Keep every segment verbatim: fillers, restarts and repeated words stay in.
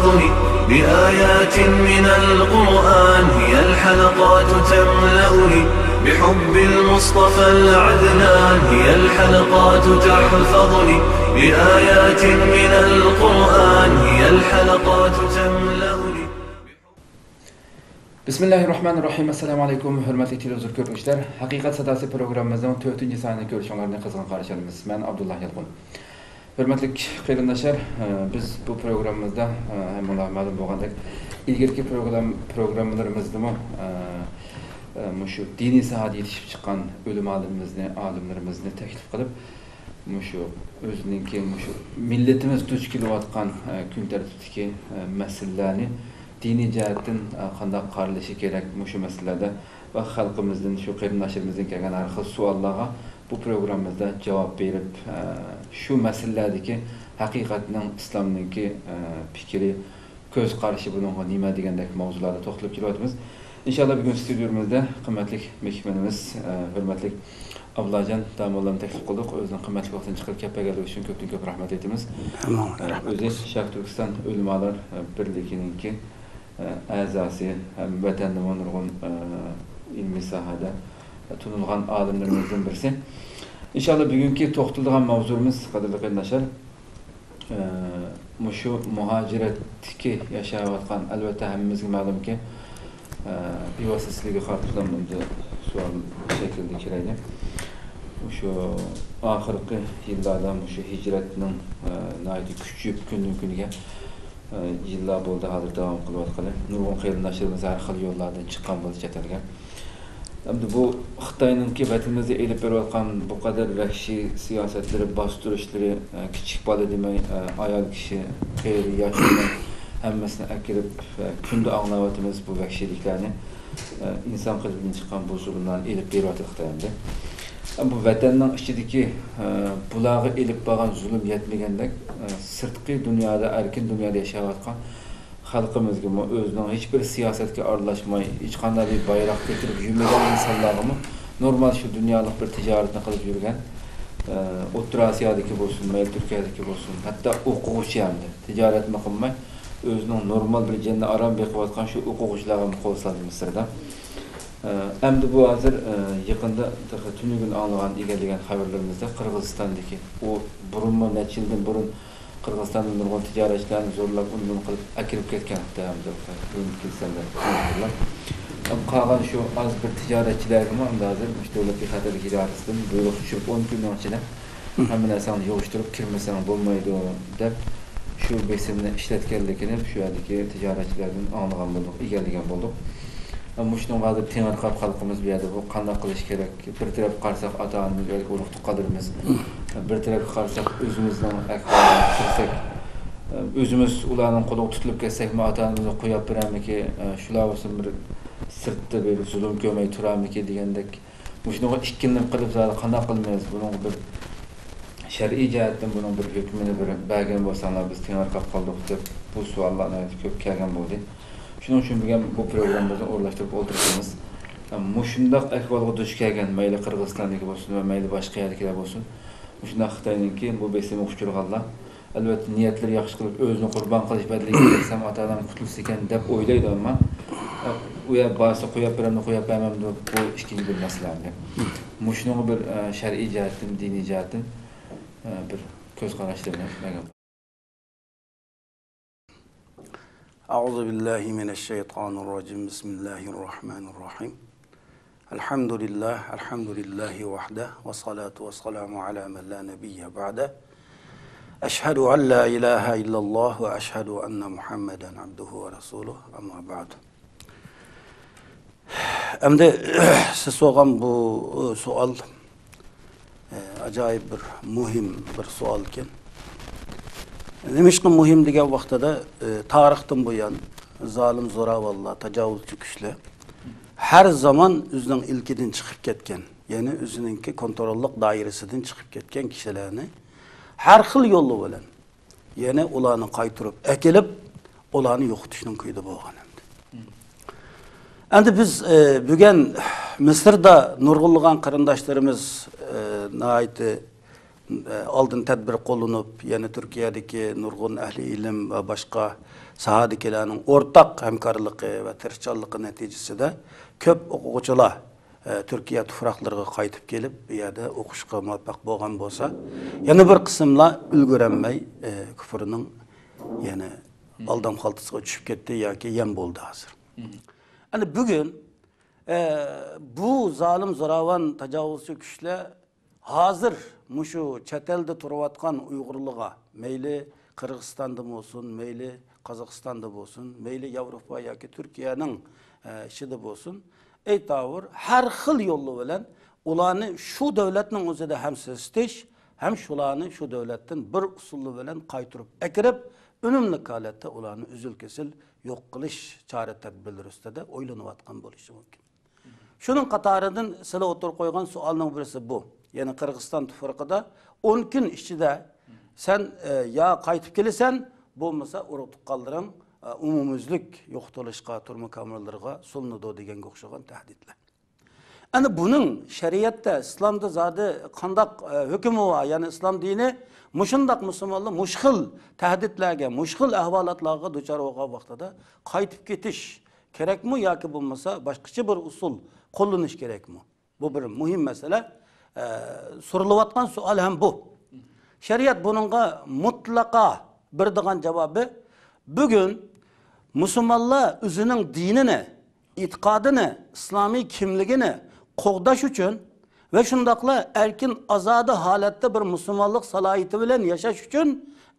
بآيات من القرآن هي الحلقات تملأني، بحب المصطفى العدنان هي الحلقات تحفظني، بآيات من القرآن هي الحلقات تملأني. بسم الله الرحمن الرحيم. السلام عليكم، ھۆرمەتلىك تېلېۋىزور كۆرگۈچىلەر. ھەقىقەت ساداسى پروگراممىمىزنىڭ تۆتىنچى سانىنى كۆرۈشۈڭلارنى قىزغىن قارشى ئالىمىز. مەن ئابدۇللا يالقۇن. ھۆرمەتلىك قېرىنداشلار، ئە، بىز بۇ پروگراممىمىزدا، ئە، ھەممىڭلارغا مەلۇم بولغاندەك، ئىلگىرىكى پروگرام-، پروگراممىلىرىمىزدىمۇ، ئە، ئە، مۇشۇ دىنىي ساھەدە يېتىشىپ چىققان ئۆلىمالىرىمىزنى، ئالىملىرىمىزنى تەكلىپ قىلىپ، مۇشۇ ئۆزىنىڭكى، مۇشۇ مىللىتىمىز دۇچ كېلىۋاتقان، ئە، كۈن تەرتىپتىكى، ئە، مەسىلىلەرنى دىنىي جەھەتتىن، ئە، قانداق قارىلىشى كېرەك، مۇشۇ مەسىلىلەردە ۋە خەلقىمىزدىن، شۇ قېرىنداشلىرىمىزدىن كەلگەن ھەر خىل سوئاللارغا بۇ پروگراممىمىزدا جاۋاب بېرىپ، ئە، شۇ مەسىلىلەردىكى ھەقىقەتنىڭ، ئىسلامنىڭكى، ئە، پىكرى، كۆز قارىشى بۇنىڭغا نېمە دېگەندەك ماۋزۇلاردا توختىلىپ كېلىۋاتىمىز. ئىنشاللا بۈگۈن ستۇدىيىمىزدا قىممەتلىك مېھمىنىمىز، ئە، ھۆرمەتلىك ئابلاجان داموللامنى تەكلىپ قىلدۇق. ئۆزىنىڭ قىممەتلىك ۋاقتىنى چىقىرىپ كەپ بەرگەنلىكى ئۈچۈن كۆپتىن كۆپ رەھمەت ئېيتىمىز. ھەممىڭلارغا ئە، رەھمەت ئۆزى بولسۇن. شەرقىي تۈركىستان ئۆلىمالار، ئە، بىرلىكىنىڭكى، ئە، ئەزاسى ھەم ۋەتەندىمۇ نۇرغۇن، ئە، ئىلمىي ساھەدە تونۇلغان ئالىملىرىمىزدىن بىرسى. ئىنشاللا بۈگۈنكى توختىلىدىغان ماۋزۇمىز، قەدىرلىك قېرىنداشلار، ئە، مۇشۇ مۇھاجىرەتتىكى ياشاۋاتقان، ئەلۋەتتە، ھەممىمىزگە مەلۇمكى، ئە، بىۋاسىتە سىلەرگە قارىتىپ بىر سوئال شەكلىدە كېلەيلى. مۇشۇ ئاخىرقى يىللاردا مۇشۇ ھىجرەتنىڭ، ئە، ناھايىتى كۈچىيىپ كۈندىن كۈنگە، ئە، يىللار بولدى ھازىر داۋام قىلىۋاتقىلى. نۇرغۇن قېرىنداشلىرىمىز ھەر خىل يوللاردىن چىققان بولدى چەت ئەلگە. ئەمدى بۇ خىتاينىڭكى ۋەتىنىمىزدە ئېلىپ بېرىۋاتقان بۇ قەدەر ۋەھشىي سىياسەتلىرى، باستۇرۇشلىرى، ئە، كىچىك بالا دېمەي، ئە، ئايال كىشى، قېرى، ياش دېمەي، ھەممىسىنى ئەكىرىپ، ئە، كۈندە ئاڭلاۋاتىمىز بۇ ۋەھشىيلىكلەرنى. ئە، ئىنسان قېلىپىدىن چىققان بۇ زۇلۇملارنى ئېلىپ بېرىۋاتىدۇ خىتاي ئەمدى. ئە، بۇ ۋەتەننىڭ ئىچىدىكى، ئە، بۇلارغا ئېلىپ بارغان زۇلۇم يەتمىگەندەك، ئە، سىرتقى دۇنيادا، ئەركىن دۇنيادا ياشاۋاتقان خەلقىمىزگىمۇ ئۆزىنىڭ ھېچبىر سىياسەتكە ئارىلاشماي، ھېچقانداق بىر بايراق كۆتۈرۈپ يۈرمىگەن ئىنسانلارغىمۇ نورمال شۇ دۇنيالىق بىر تىجارەتنى قىلىپ يۈرگەن، ئە، ئوتتۇرا ئاسىيادىكى بولسۇن، مەيلى تۈركىيەدىكى بولسۇن، ھەتتا ئوقۇغۇچى ئەمدى تىجارەتمۇ قىلماي، ئۆزىنىڭ نورمال بىر جېنىنى ئاران بېقىۋاتقان شۇ ئوقۇغۇچىلارغىمۇ قول سالدى مىسىردا. ئە، ئەمدى بۇ ھازىر، ئە، يېقىندا تېخى تۈنۈگۈن ئاڭلىغان، ئىگىلىگەن خەۋەرلىرىمىزدە قىرغىزىستاندىكى، ئۇ بۇرۇنمۇ نەچچە يىلدىن بۇرۇن قىرغىزىستاندىن نۇرغۇن تىجارەتچىلەرنى زورلاپ، ئۇنى بۇنى قىلىپ ئەكىرىپ كەتكەن خىتاي ئەمدى ئۆلۈپ كېتىسەن دەپ. قالغان شۇ ئاز بىر تىجارەتچىلەرگىمۇ ئەمدى ھازىر مۇشۇ دۆلەت بىخەتەرلىك ئىدارىسىدىن بۇيرۇق چۈشۈرۈپ، ئون كۈننىڭ ئىچىدە ھەممە نەرسەڭنى يىغىشتۇرۇپ كىرمىسەڭ بولمايدۇ دەپ، شۇ بېسىمنى ئىشلەتكەنلىكىنى شۇ يەردىكى تىجارەتچىلەردىن ئاڭلىغان بولدۇق، ئىگىلىگەن بولدۇق. مۇشۇنىڭغا ھازىر تېڭىرقاپ خەلقىمىز بۇ يەردە بۇ قانداق قىلىش كېرەك؟ بىر تەرەپ قارىساق ئاتا-ئانىمىز ياكى ئۇرۇق-تۇغقانلىرىمىز، بىر تەرەپكە قارىساق ئۆزىمىزنىڭ ئەھۋالىنى كۆرسەك، ئۆزىمىز ئۇلارنىڭ قولىغا تۇتۇلۇپ كەتسەكمۇ ئاتا-ئانىمىزنى قويۇپ بېرەرمىكى؟ شۇلار بولسۇن بىر سىرتتا بىر زۇلۇم كۆرمەي تۇرارمىكى دېگەندەك مۇشۇنىڭغا ئىككىلىنىپ قېلىپ، زادى قانداق قىلىمىز؟ بۇنىڭغا بىر شەرئىي جەھەتتىن بۇنىڭ بىر ھۆكمىنى بىر بەرگەن بولساڭلار، بىز تېڭىرقاپ قالدۇق دەپ، بۇ سوئاللار ناھايىتى كۆپ كەلگەن بولدى. شۇنىڭ ئۈچۈن بۈگۈن بۇ پروگراممىمىزنى ئورۇنلاشتۇرۇپ ئولتۇرۇشىمىز. مۇشۇنداق ئەھۋالغا دۇچ كەلگەن، مەيلى قىرغىزىستاندىكى بولسۇن ۋە مەيلى باشقا يەردىكىلەر بولسۇن، مۇشۇنداق خىتاينىڭكى بۇ بېسىمىغا ئۇچرىغانلار، ئەلۋەتتە، نىيەتلىرى ياخشى قىلىپ، ئۆزىنى قۇربان قىلىش بەدىلىگە كەتسەم، ئاتا-ئانام قۇتۇلسىكەن دەپ ئويلايدۇ، ئەمما ئۇ يەر بارسا قويۇپ بېرەمدۇ، قويۇپ بەرمەمدۇ، بۇ ئىككىنچى بىر مەسىلە ئەمدى. مۇشۇنىڭغا بىر، ئە، شەرئىي جەھەتتىن، دىنىي جەھەتتىن، ئە، بىر كۆز قاراشلىرىنى بەرگەن. أعوذ بالله من الشيطان الرجيم. بسم الله الرحمن الرحيم. الحمد لله، الحمد لله وحده، والصلاة والسلام على من لا نبي بعده. أشهد أن لا إله إلا الله وأشهد أن محمدا عبده ورسوله. أما بعد. ئەمدى سىز سورىغان بۇ سوئال، ئە، ئاجايىپ بىر مۇھىم بىر سوئال ئىكەن. نېمىشقا مۇھىم دېگەن ۋاقتىدا، ئە، تارىختىن بۇيان زالىم زوراۋانلار، تاجاۋۇزچى كۈچلەر ھەر زامان ئۆزىنىڭ ئىلكىدىن چىقىپ كەتكەن، يەنى ئۆزىنىڭكى كونتروللۇق دائىرىسىدىن چىقىپ كەتكەن كىشىلەرنى ھەر خىل يوللار بىلەن يەنە ئۇلارنى قايتۇرۇپ ئەكېلىپ، ئۇلارنى يوقىتىشنىڭ كويىدا بولغان ئەمدى. ئەمدى بىز، ئە، بۈگۈن مىسىردا نۇرغۇنلىغان قېرىنداشلىرىمىز، ئە، ناھايىتى ئالدىن تەدبىر قوللىنىپ، يەنە تۈركىيەدىكى نۇرغۇن ئەھلى ئىلىم ۋە باشقا ساھەدىكىلەرنىڭ ئورتاق ھەمكارلىقى ۋە تىرىشچانلىقى نەتىجىسىدە كۆپ ئوقۇغۇچىلار، ئە، تۈركىيە تۇپراقلىرىغا قايتىپ كېلىپ، بۇ يەردە ئوقۇشقا مۇۋەپپەق بولغان بولسا، يەنە بىر قىسىملار ئۈلگۈرەلمەي، ئە، كۇفرنىڭ يەنە ئالدام خالتىسىغا چۈشۈپ كەتتى ياكى يەم بولدى ھازىر. ئەنە بۈگۈن، ئە، بۇ زالىم، زوراۋان، تاجاۋۇزچى كۈچلەر ھازىر مۇشۇ چەت ئەلدە تۇرۇۋاتقان ئۇيغۇرلىرىغا، مەيلى قىرغىزىستاندا بولسۇن، مەيلى قازاقىستاندا بولسۇن، مەيلى ياۋروپا ياكى تۈركىيەنىڭ، ئە، ئىچىدە بولسۇن، ئەيتاۋۇر، ھەر خىل يوللار بىلەن ئۇلارنى شۇ دۆلەتنىڭ ئۆزىدە ھەم سېسىتىش، ھەم شۇلارنى شۇ دۆلەتتىن بىر ئۇسۇللار بىلەن قايتۇرۇپ ئەكىرىپ، ئۈنۈملۈك ھالەتتە ئۇلارنى ئۈزۈل-كېسىل يوق قىلىش چارە-تەدبىرلىرى ئۈستىدە ئويلىنىۋاتقان بولۇشى مۇمكىن. شۇنىڭ قاتارىدىن سىلەر ئوتتۇرىغا قويغان سوئالنىڭ بىرسى بۇ. يەنى قىرغىزىستان تۇپرىقىدا ئون كۈن ئىچىدە سەن، ئە، يا قايتىپ كېلىسەن، بولمىسا ئۇرۇق تۇغقانلىرىڭ، ئە، ئومۇميۈزلۈك يوقىتىلىشقا، تۈرمە كامېرلىرىغا سولىنىدۇ دېگەنگە ئوخشىغان تەھدىتلەر. ئەنە بۇنىڭ شەرىئەتتە، ئىسلامدا زادى قانداق، ئە، ھۆكمى بار؟ يەنى ئىسلام دىنى مۇشۇنداق مۇسۇلمانلار مۇشۇ خىل تەھدىتلەرگە، مۇشۇ خىل ئەھۋالاتلارغا دۇچار بولغان ۋاقتىدا قايتىپ كېتىش كېرەكمۇ ياكى بولمىسا باشقىچە بىر ئۇسۇل قوللىنىش كېرەكمۇ؟ بۇ بىر مۇھىم مەسىلە. ئە، سورىلىۋاتقان سوئال ھەم بۇ. شەرىئەت بۇنىڭغا مۇتلەقا بېرىدىغان جاۋابى، بۈگۈن مۇسۇلمانلار ئۆزىنىڭ دىنىنى، ئېتىقادىنى، ئىسلامىي كىملىكىنى قوغداش ئۈچۈن ۋە شۇنداقلا ئەركىن، ئازادە ھالەتتە بىر مۇسۇلمانلىق سالاھىيىتى بىلەن ياشاش ئۈچۈن،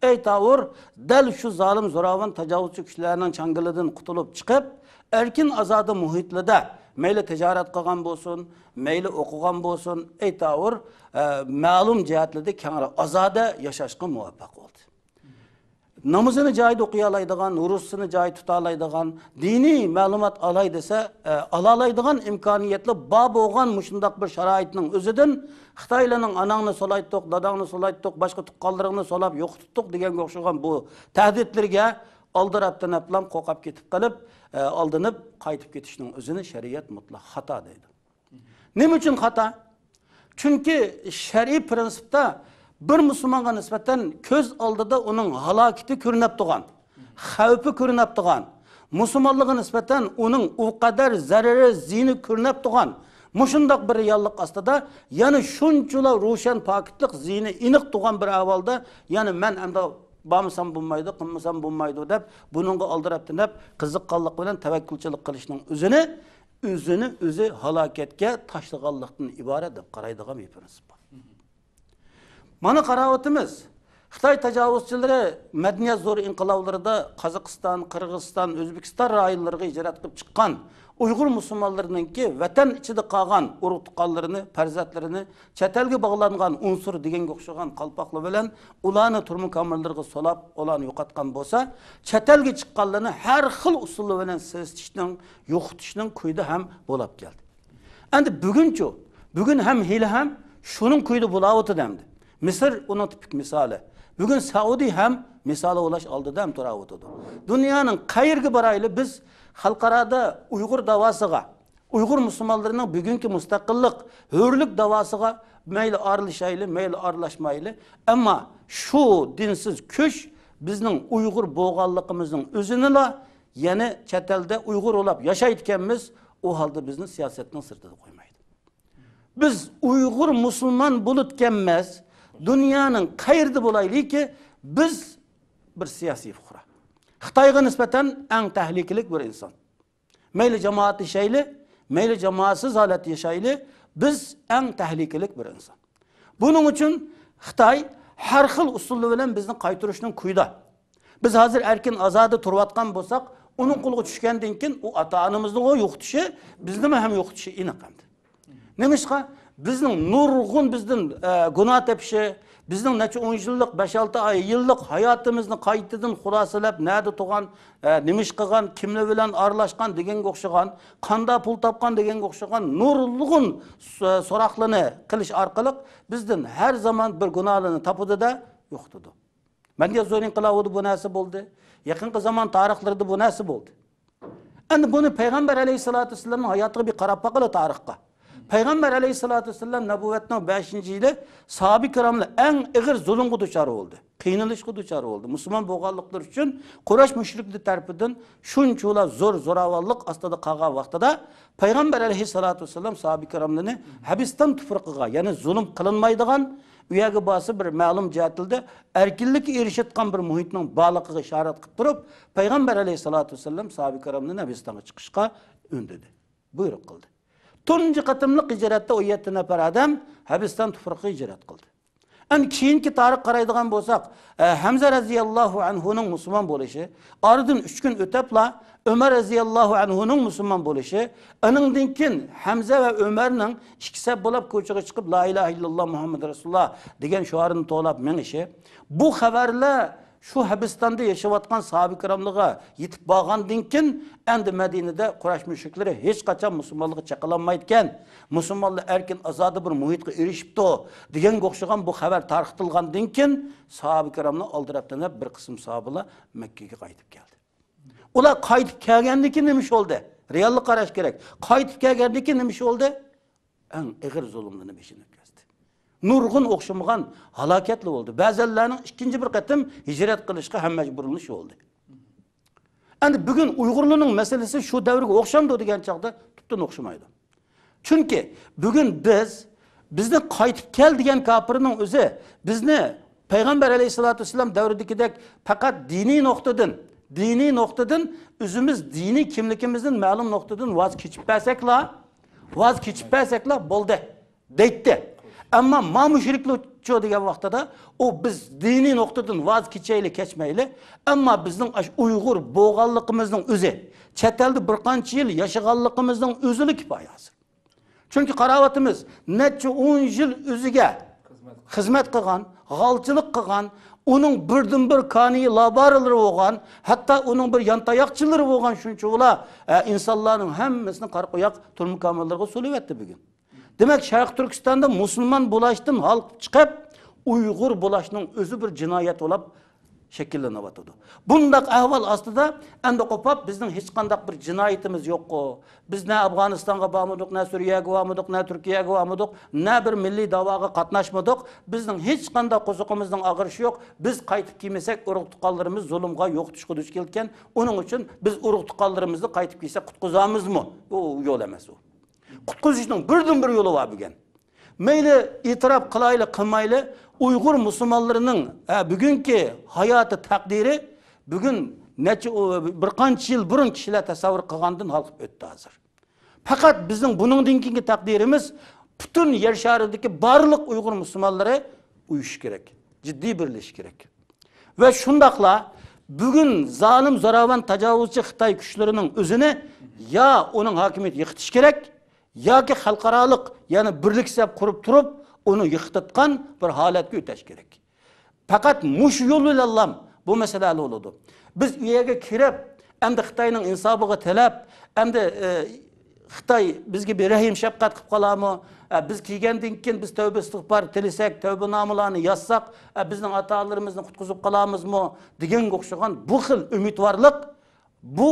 ئەيتاۋۇر، دەل شۇ زالىم، زوراۋان، تاجاۋۇزچى كۈچلەرنىڭ چاڭگىلىدىن قۇتۇلۇپ چىقىپ، ئەركىن، ئازادە مۇھىتلىدا مەيلى تىجارەت قىلغان بولسۇن، مەيلى ئوقۇغان بولسۇن، ئەيتاۋۇر، ئە، مەلۇم جەھەتلەردە كەڭرى ئازادە ياشاشقا مۇۋەپپەق بولدى. نامىزىنى جايىدا ئوقۇيالايدىغان، روزىسىنى جايىدا تۇتالايدىغان، دىنىي مەلۇمات ئالاي دېسە، ئە، ئالالايدىغان ئىمكانىيەتلەر بار بولغان مۇشۇنداق بىر شارائىتنىڭ ئۆزىدىن خىتايلارنىڭ «ئاناڭنى سولايتتۇق، داداڭنى سولايتتۇق، باشقا تۇغقانلىرىڭنى سولاپ يوقىتىپتۇق» دېگەنگە ئوخشىغان بۇ تەھدىتلىرىگە ئالدىراپ تەنەپلام قورقاپ كېتىپ قېلىپ، ئە، ئالدىنىپ قايتىپ كېتىشنىڭ ئۆزىنى شەرىئەت مۇتلەق خاتا دەيدۇ. نېمە ئۈچۈن خاتا؟ چۈنكى شەرئىي پىرىنسىپتا بىر مۇسۇلمانغا نىسبەتەن كۆز ئالدىدا ئۇنىڭ ھالاكىتى كۆرۈنۈپ تۇرغان، خەۋپى كۆرۈنۈپ تۇرغان، مۇسۇلمانلىقىغا نىسبەتەن ئۇنىڭ ئۇ قەدەر زەرىرى، زىيىنى كۆرۈنۈپ تۇرغان مۇشۇنداق بىر رېئاللىق ئاستىدا يەنە شۇنچىلا روشەن پاكىتلىق، زىيىنى ئېنىق تۇرغان بىر ئەھۋالدا يەنە مەن ئەمدى بارمىسام بولمايدۇ، قىلمىسام بولمايدۇ دەپ، بۇنىڭغا ئالدىراپ تەنەپ، قىزىققانلىق بىلەن تەۋەككۈلچىلىك قىلىشنىڭ ئۆزىنى، ئۆزىنى ئۆزى ھالاكەتكە تاشلىغانلىقتىن ئىبارەت دەپ قارايدىغان بىر پىرىنسىپ بار. مانا قاراۋاتىمىز. خىتاي تاجاۋۇزچىلىرى مەدەنىيەت زور ئىنقىلابلىرىدا قازاقىستان، قىرغىزىستان، ئۆزبېكىستان رايونلىرىغا ھىجرەت قىلىپ چىققان ئۇيغۇر مۇسۇلمانلىرىنىڭكى ۋەتەن ئىچىدە قالغان ئۇرۇق-تۇغقانلىرىنى، پەرزەنتلىرىنى چەت ئەلگە باغلانغان ئۇنسۇر دېگەنگە ئوخشىغان قالپاقلار بىلەن ئۇلارنى تۈرمە كامېرلىرىغا سولاپ، ئۇلارنى يوقاتقان بولسا، چەت ئەلگە چىققانلارنى ھەر خىل ئۇسۇللار بىلەن سېسىتىشنىڭ، يوقىتىشنىڭ كويىدا ھەم بولاپ كەلدى. ئەمدى بۈگۈنچۇ؟ بۈگۈن ھەم ھېلىھەم شۇنىڭ كويىدا بولاۋاتىدۇ ئەمدى. مىسىر ئۇنىڭ تىپىك مىسالى. بۈگۈن سەئۇدى ھەم مىسالى بولاش ئالدىدا ھەم تۇراۋاتىدۇ. دۇنيانىڭ قەيىرىگە بارايلى، بىز خەلقئارادا ئۇيغۇر داۋاسىغا، ئۇيغۇر مۇسۇلمانلىرىنىڭ بۈگۈنكى مۇستەقىللىق، ھۆرلۈك داۋاسىغا مەيلى ئارىلىشايلى، مەيلى ئارىلاشمايلى، ئەمما شۇ دىنسىز كۈچ بىزنىڭ ئۇيغۇر بولغانلىقىمىزنىڭ ئۆزىنىلا يەنە چەت ئەلدە ئۇيغۇر بولاپ ياشايدىكەنمىز، ئۇ ھالدا بىزنى سىياسەتنىڭ سىرتىدا قويمايدۇ. بىز ئۇيغۇر مۇسۇلمان بولۇپكەنمىز، دۇنيانىڭ قەيىرىدە بولايلىكى، بىز بىر سىياسىي پۇقرا. خىتايغا نىسبەتەن ئەڭ تەھلىكىلىك بىر ئىنسان. مەيلى جامائەت ياشايلى، مەيلى جامائەتسىز ھالەتتە ياشايلى، بىز ئەڭ تەھلىكىلىك بىر ئىنسان. بۇنىڭ ئۈچۈن خىتاي ھەر خىل ئۇسۇللار بىلەن بىزنى قايتۇرۇشنىڭ كويىدا. بىز ھازىر ئەركىن ئازادە تۇرۇۋاتقان بولساق، ئۇنىڭ قولىغا چۈشكەندىن كېيىن ئۇ ئاتا-ئانىمىزنىڭ يوقىتىشى، بىزنىمۇ ھەم يوقىتىشى ئېنىق ئەمدى. نېمىشقا؟ بىزنىڭ نۇرغۇن بىزدىن، ئە، گۇناھ تېپىشى، بىزنىڭ نەچچە ئون يىللىق، بەش-ئالتە ئاي، يىللىق ھاياتىمىزنى قايتىدىن خۇلاسىلەپ، نەدە تۇرغان، ئە، نېمە ئىش قىلغان، كىملەر بىلەن ئارىلاشقان دېگەنگە ئوخشىغان، قاندا پۇل تاپقان دېگەنگە ئوخشىغان نۇرغۇن سو-، سوراقلارنى قىلىش ئارقىلىق بىزدىن ھەر زامان بىر گۇناھلارنى تاپىدۇ-دە، يوقىتىدۇ. مەدەنىيەت زور ئىنقىلابىدا بۇ نەرسە بولدى. يېقىنقى زامان تارىخلىرىدا بۇ نەرسە بولدى. ئەمدى بۇنى پەيغەمبەر ئەلەيھىسسالاتۇ ۋەسسالامنىڭ ھاياتىغا بىر قاراپ باقىلى، تارىخقا. پەيغەمبەر ئەلەيھىسسالاتۇ ۋەسسالام نەبۇۋەتنىڭ بەشىنچى يىلى ساھابە كىراملار ئەڭ ئېغىر زۇلۇمغا دۇچار بولدى، قىينىلىشقا دۇچار بولدى. مۇسۇلمان بولغانلىقلىرى ئۈچۈن قۇرەيش مۇشرىكلىرى تەرىپىدىن شۇنچىۋالا زور زوراۋانلىق ئاستىدا قالغان ۋاقتىدا، پەيغەمبەر ئەلەيھىسسالاتۇ ۋەسسالام ساھابە كىراملىرىنى ھەبىستان تۇپرىقىغا، يەنى زۇلۇم قىلىنمايدىغان، ئۇ يەرگە بارسا بىر مەلۇم جەھەتلىدە ئەركىنلىككە ئېرىشىدىغان بىر مۇھىتنىڭ بارلىقىغا ئىشارەت قىلىپ تۇرۇپ، پەيغەمبەر ئەلەيھىسسالاتۇ ۋەسسالام ساھابە كىراملىرىنى ھەبىستانغا چىقىشقا ئۈندىدى، بۇيرۇق قىلدى. تۇنجى قېتىملىق ھىجرەتتە ئون يەتتە نەپەر ئادەم ھەبىستان تۇپرىقىغا ھىجرەت قىلدى. ئەمدى كېيىنكى تارىخقا قارايدىغان بولساق، ئە، ھەمزە رەزىياللاھۇ ئەنھۇنىڭ مۇسۇلمان بولۇشى، ئارىدىن ئۈچ كۈن ئۆتەپلا ئۆمەر رەزىياللاھۇ ئەنھۇنىڭ مۇسۇلمان بولۇشى، ئانىڭدىن كېيىن ھەمزە ۋە ئۆمەرنىڭ ئىككى سەپ بولاپ كوچىغا چىقىپ، لا ئىلاھە ئىللاللا مۇھەممەد رەسۇلۇللا دېگەن شوئارنى توۋلاپ مېڭىشى، بۇ خەۋەرلەر شۇ ھەبىستاندا ياشاۋاتقان ساھابە كىراملارغا يېتىپ بارغاندىن كېيىن، ئەمدى مەدىنىدە قۇرەيش مۇشرىكلىرى ھېچقاچان مۇسۇلمانلارغا چېقىلالمايدىكەن، مۇسۇلمانلار ئەركىن ئازادە بىر مۇھىتقا ئېرىشىپتۇ دېگەنگە ئوخشىغان بۇ خەۋەر تارقىتىلغاندىن كېيىن، ساھابە كىراملار ئالدىراپ دېنىپ بىر قىسىم ساھابىلار مەككىگە قايتىپ كەلدى. ئۇلار قايتىپ كەلگەندىن كېيىن نېمە ئىش بولدى؟ رېئاللىققا قاراش كېرەك. قايتىپ كەلگەندىن كېيىن نېمە ئىش بولدى؟ ئەڭ ئېغىر زۇلۇملىرىنى بېشىدىن ئۆتكۈزدى. نۇرغۇن ئوخشىمىغان ھالاكەتلەر بولدى. بەزەنلەرنىڭ ئىككىنچى بىر قېتىم ھىجرەت قىلىشقا ھەم مەجبۇرلىنىشى بولدى. ئەمدى بۈگۈن ئۇيغۇرلارنىڭ مەسىلىسى شۇ دەۋرگە ئوخشامدۇ دېگەن چاغدا تۈپتىن ئوخشىمايدۇ. چۈنكى بۈگۈن بىز، بىزنى قايتىپ كەل دېگەن كاپىرنىڭ ئۆزى بىزنى پەيغەمبەر ئەلەيھىسسالاتۇ ۋەسسالام دەۋرىدىكىدەك پەقەت دىنىي نۇقتىدىن، دىنىي نۇقتىدىن ئۆزىمىز دىنىي كىملىكىمىزدىن مەلۇم نۇقتىدىن ۋاز كېچىپ بەرسەكلا، ۋاز كېچىپ بەرسەكلا بولدى دەيتتى. ئەمما ما مۇشرىكلارچۇ دېگەن ۋاقتىدا، ئۇ بىز دىنىي نۇقتىدىن ۋاز كېچەيلى، كەچمەيلى، ئەمما بىزنىڭ ئاشۇ ئۇيغۇر بولغانلىقىمىزنىڭ ئۆزى، چەت ئەلدە بىر قانچە يىل ياشىغانلىقىمىزنىڭ ئۆزىلا كۇپايە ھازىر. چۈنكى قاراۋاتىمىز، نەچچە ئون يىل ئۆزىگە خىزمەت قىلغان، غالچىلىق قىلغان، ئۇنىڭ بىردىنبىر كانىيى لابارلىرى بولغان، ھەتتا ئۇنىڭ بىر يانتاياقچىلىرى بولغان شۇنچىۋالا، ئە، ئىنسانلارنىڭ ھەممىسىنى قارا قوياق تۈرمە كامېرلىرىغا سولىۋەتتى بۈگۈن. دېمەك، شەرقىي تۈركىستاندا مۇسۇلمان بولاشتىن ھالقىپ چىقىپ، ئۇيغۇر بولاشنىڭ ئۆزى بىر جىنايەت بولاپ شەكىللىنىۋاتىدۇ. بۇنداق ئەھۋال ئاستىدا ئەمدى قوپاپ، بىزنىڭ ھېچقانداق بىر جىنايىتىمىز يوققۇ؟ بىز نە ئافغانىستانغا بارمىدۇق، نە سۈرىيەگە بارمىدۇق، نە تۈركىيەگە بارمىدۇق، نە بىر مىللىي داۋاغا قاتناشمىدۇق. بىزنىڭ ھېچقانداق قوزۇقىمىزنىڭ ئاغرىشى يوق. بىز قايتىپ كەلمىسەك، ئۇرۇق-تۇغقانلىرىمىز زۇلۇمغا، يوقىتىشقا دۇچ كېلىدىكەن. ئۇنىڭ ئۈچۈن بىز ئۇرۇق-تۇغقانلىرىمىزنى قايتىپ كەلسەك قۇتقۇزامىزمۇ؟ بۇ يول ئەمەس ئۇ. قۇتقۇزۇشنىڭ بىردىنبىر يولى بار بۈگۈن. مەيلى ئېتىراپ قىلايلى، قىلمايلى، ئۇيغۇر مۇسۇلمانلىرىنىڭ، ھە، بۈگۈنكى ھاياتى، تەقدىرى بۈگۈن نەچچە، ئۇ، بىر قانچە يىل بۇرۇن كىشىلەر تەسەۋۋۇر قىلغاندىن ھالقىپ ئۆتتى ھازىر. پەقەت بىزنىڭ بۇنىڭدىن كېيىنكى تەقدىرىمىز پۈتۈن يەر شارىدىكى بارلىق ئۇيغۇر مۇسۇلمانلىرى ئۇيۇشۇش كېرەك، جىددىي بىرلىشىش كېرەك. ۋە شۇنداقلا بۈگۈن زالىم، زوراۋان، تاجاۋۇزچى خىتاي كۈچلىرىنىڭ ئۆزىنى يا ئۇنىڭ ھاكىمىيىتى يىقىتىش كېرەك، ياكى خەلقئارالىق يەنە بىرلىك سەپ قۇرۇپ تۇرۇپ، ئۇنى يىقىتىدىغان بىر ھالەتكە ئۆتەش كېرەك. پەقەت مۇشۇ يول بىلەنلا بۇ مەسىلە ھەل بولىدۇ. بىز ئۇ يەرگە كىرىپ، ئەمدى خىتاينىڭ ئىنسابىغا تەلەپ، ئەمدى، ئە، خىتاي بىزگە بىر رەھىم شەپقەت قىلىپ قالارمۇ؟ ئە، بىز كىرگەندىن كېيىن بىز تەۋبە ئىستىغپار تىلىسەك، تەۋبىنامىلارنى يازساق، ئە، بىزنىڭ ئاتا-ئانىلىرىمىزنى قۇتقۇزۇپ قالارمىزمۇ؟ دېگەنگە ئوخشىغان بۇ خىل ئۈمىدۋارلىق، بۇ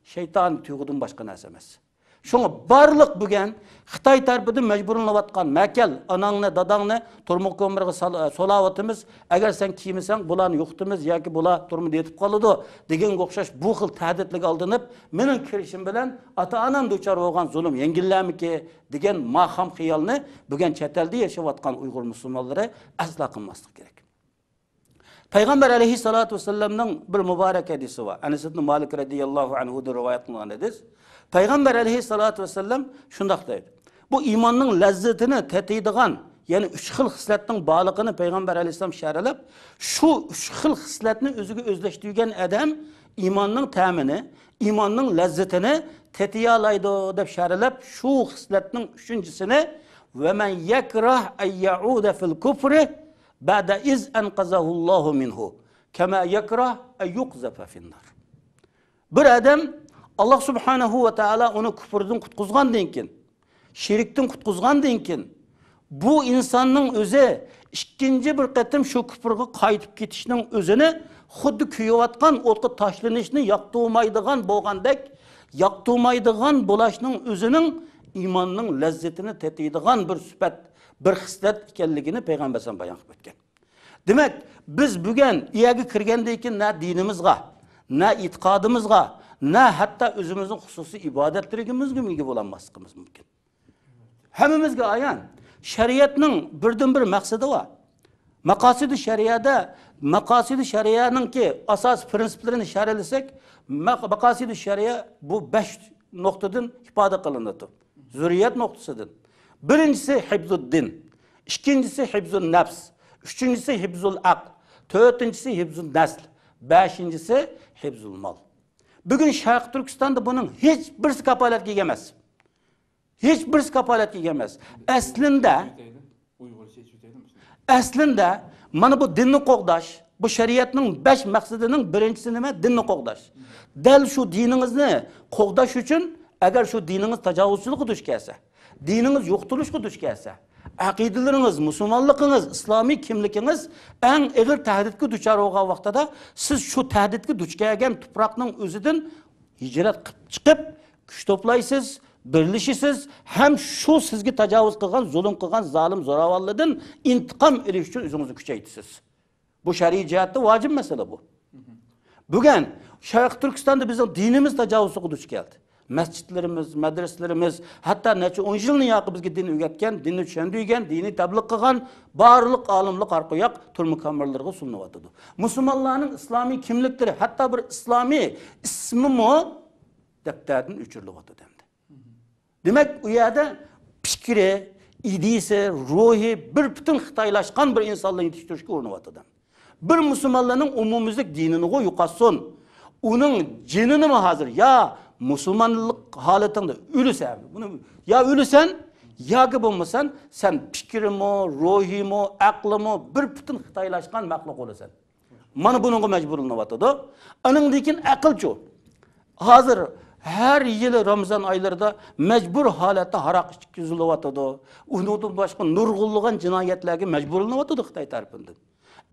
شەيتان تۇيغۇدىن باشقا نەرسە ئەمەس. شۇڭا بارلىق بۈگۈن خىتاي تەرىپىدىن مەجبۇرلىنىۋاتقان مەكەل، ئاناڭنى، داداڭنى تۈرمە كامېرىغا سال-، سولاۋاتىمىز. ئەگەر سەن كىيمىسەڭ، بۇلارنى يوقىتىمىز ياكى بۇلار تۈرمىدە يېتىپ قالىدۇ دېگەنگە ئوخشاش بۇ خىل تەھدىتلەرگە ئالدىنىپ، مېنىڭ كىرىشىم بىلەن ئاتا-ئانام دۇچار بولغان زۇلۇم يەڭگىللەرمىكى دېگەن ماخام خىيالنى بۈگۈن چەت ئەلدە ياشاۋاتقان ئۇيغۇر مۇسۇلمانلىرى ئەسلا قىلماسلىقى كېرەك. پەيغەمبەر ئەلەيھىسسالاتۇ ۋەسسالامنىڭ بىر مۇبارەك ھەدىسى بار. ئەنەس ئىبن مالىك رەزىياللاھۇ ئەنھۇدىن رىۋايەت قىلىنغان ھەدىس. پەيغەمبەر ئەلەيھىسسالاتۇ ۋەسسالام شۇنداق دەيدۇ. بۇ ئىماننىڭ لەززىتىنى تېتىيدىغان، يەنى ئۈچ خىل خىسلەتنىڭ بارلىقىنى پەيغەمبەر ئەلەيھىسسالام شەرھلەپ، شۇ ئۈچ خىل خىسلەتنى ئۆزىگە ئۆزلەشتۈرگەن ئادەم ئىماننىڭ تەمىنى، ئىماننىڭ لەززىتىنى تېتىيالايدۇ دەپ شەرھلەپ، شۇ خىسلەتنىڭ ئۈچىنچىسىنى، وَمَنْ يَكْرَهْ أَنْ يَعُودَ فِي الْكُفْرِ بَعْدَ إِذْ أَنْقَذَهُ اللَّهُ مِنْهُ كَمَا يَكْرَهُ أَنْ يُقْذَفَ فِي النَّارِ. بىر ئادەم، ئاللا سۇبھانەھۇ ۋە تائالا ئۇنى كۇپۇردىن قۇتقۇزغاندىن كېيىن، شىركتىن قۇتقۇزغاندىن كېيىن، بۇ ئىنساننىڭ ئۆزى ئىككىنچى بىر قېتىم شۇ كۇپۇرغا قايتىپ كېتىشنىڭ ئۆزىنى خۇددى كۆيۈۋاتقان ئوتقا تاشلىنىشنى ياقتۇرمايدىغان بولغاندەك، ياقتۇرمايدىغان بولۇشنىڭ ئۆزىنىڭ ئىماننىڭ لەززىتىنى تېتىيدىغان بىر سۈپەت، بىر خىسلەت ئىكەنلىكىنى پەيغەمبەر ئەلەيھىسسالام بايان قىلىپ ئۆتكەن. دېمەك، بىز بۈگۈن ئۇ يەرگە كىرگەندىن كېيىن نە دىنىمىزغا، نە ئېتىقادىمىزغا، نە ھەتتا ئۆزىمىزنىڭ خۇسۇسىي ئىبادەتلىرىمىزگىمۇ ئىگە بولالماسلىقىمىز مۇمكىن. ھەممىمىزگە ئايان، شەرىئەتنىڭ بىردىنبىر مەقسىتى بار. ماقاسىدۇ شەرىئەدە، ماقاسىدۇ شەرىئەنىڭكى ئاساسىي پىرىنسىپلىرىنى شەرھلىسەك، ماق-، ماقاسىدۇ شەرىئە بۇ بەش نۇقتىدىن ئىپادە قىلىنىدۇ. زۇررىيەت نۇقتىسىدىن. بىرىنچىسى ھىفزۇددىن، ئىككىنچىسى ھىفزۇن نەپس، ئۈچىنچىسى ھىفزۇل ئەقل، تۆتىنچىسى ھىفزۇن نەسل، بەشىنچىسى ھىفزۇل مال. بۈگۈن شەرقىي تۈركىستاندا بۇنىڭ ھېچ بىرسى كاپالەتكە ئىگە ئەمەس. ھېچ بىرسى كاپالەتكە ئىگە ئەمەس. ئەسلىندە، ئۇيغۇرچە ئېيتىۋېتەيلى مۇشۇنى. ئەسلىندە مانا بۇ دىننى قوغداش، بۇ شەرىئەتنىڭ بەش مەقسىتىنىڭ بىرىنچىسى نېمە؟ دىننى قوغداش. دەل شۇ دىنىڭىزنى قوغداش ئۈچۈن، ئەگەر شۇ دىنىڭىز تاجاۋۇزچىلىققا دۇچ كەلسە، دىنىڭىز يوقىتىلىشقا دۇچ كەلسە، ئەقىدىلىرىڭىز، مۇسۇلمانلىقىڭىز، ئىسلامىي كىملىكىڭىز ئەڭ ئېغىر تەھدىتكە دۇچار بولغان ۋاقتىدا، سىز شۇ تەھدىتكە دۇچ كەلگەن تۇپراقنىڭ ئۆزىدىن ھىجرەت قىلىپ چىقىپ، كۈچ توپلايسىز، بىرلىشىسىز ھەم شۇ سىزگە تاجاۋۇز قىلغان، زۇلۇم قىلغان زالىم زوراۋانلاردىن ئىنتىقام ئېلىش ئۈچۈن ئۆزىڭىزنى كۈچەيتىسىز. بۇ شەرئىي جەھەتتە ۋاجىپ مەسىلە بۇ. بۈگۈن شەرقىي تۈركىستاندا بىزنىڭ دىنىمىز تاجاۋۇزغا دۇچ كەلدى. مەسچىتلىرىمىز، مەدرىسىلىرىمىز، ھەتتا نەچچە ئون يىلنى ياقى بىزگە دىن ئۆگەتكەن، دىننى چۈشەندۈرگەن، دىننى تەبلىغ قىلغان بارلىق ئالىملار ھەر قاياق تۈرمە كامېرلىرىغا سولىنىۋاتىدۇ. مۇسۇلمانلارنىڭ ئىسلامىي كىملىكلىرى، ھەتتا بىر ئىسلامىي ئىسمىمۇ دەپتەردىن ئۆچۈرۈلۈۋاتىدۇ ئەمدى. دېمەك، ئۇ يەردە پىكرى، ئىدىيىسى، روھى بىر پۈتۈن خىتايلاشقان بىر ئىنسانلار يېتىشتۈرۈشكە ئۇرۇنۇۋاتىدۇ. بىر مۇسۇلمانلارنىڭ ئومۇميۈزلۈك دىنىنىغۇ يوقاتسۇن. ئۇنىڭ جېنىنىمۇ ھازىر يا مۇسۇلمانلىق ھالىتىڭدە ئۆلىسەن، بۇنى يا ئۆلىسەن، ياكى بولمىسا سەن پىكرىمۇ، روھىمۇ، ئەقلىمۇ بىر پۈتۈن خىتايلاشقان مەخلۇق بولىسەن. مانا بۇنىڭغا مەجبۇرلىنىۋاتىدۇ. ئانىڭدىن كېيىن ئەقىلچۇ؟ ھازىر ھەر يىلى رامىزان ئايلىرىدا مەجبۇر ھالەتتە ھاراق ئىچكۈزۈلۈۋاتىدۇ. ئۇنىڭدىن باشقا نۇرغۇنلىغان جىنايەتلەرگە مەجبۇرلىنىۋاتىدۇ خىتاي تەرىپىدىن.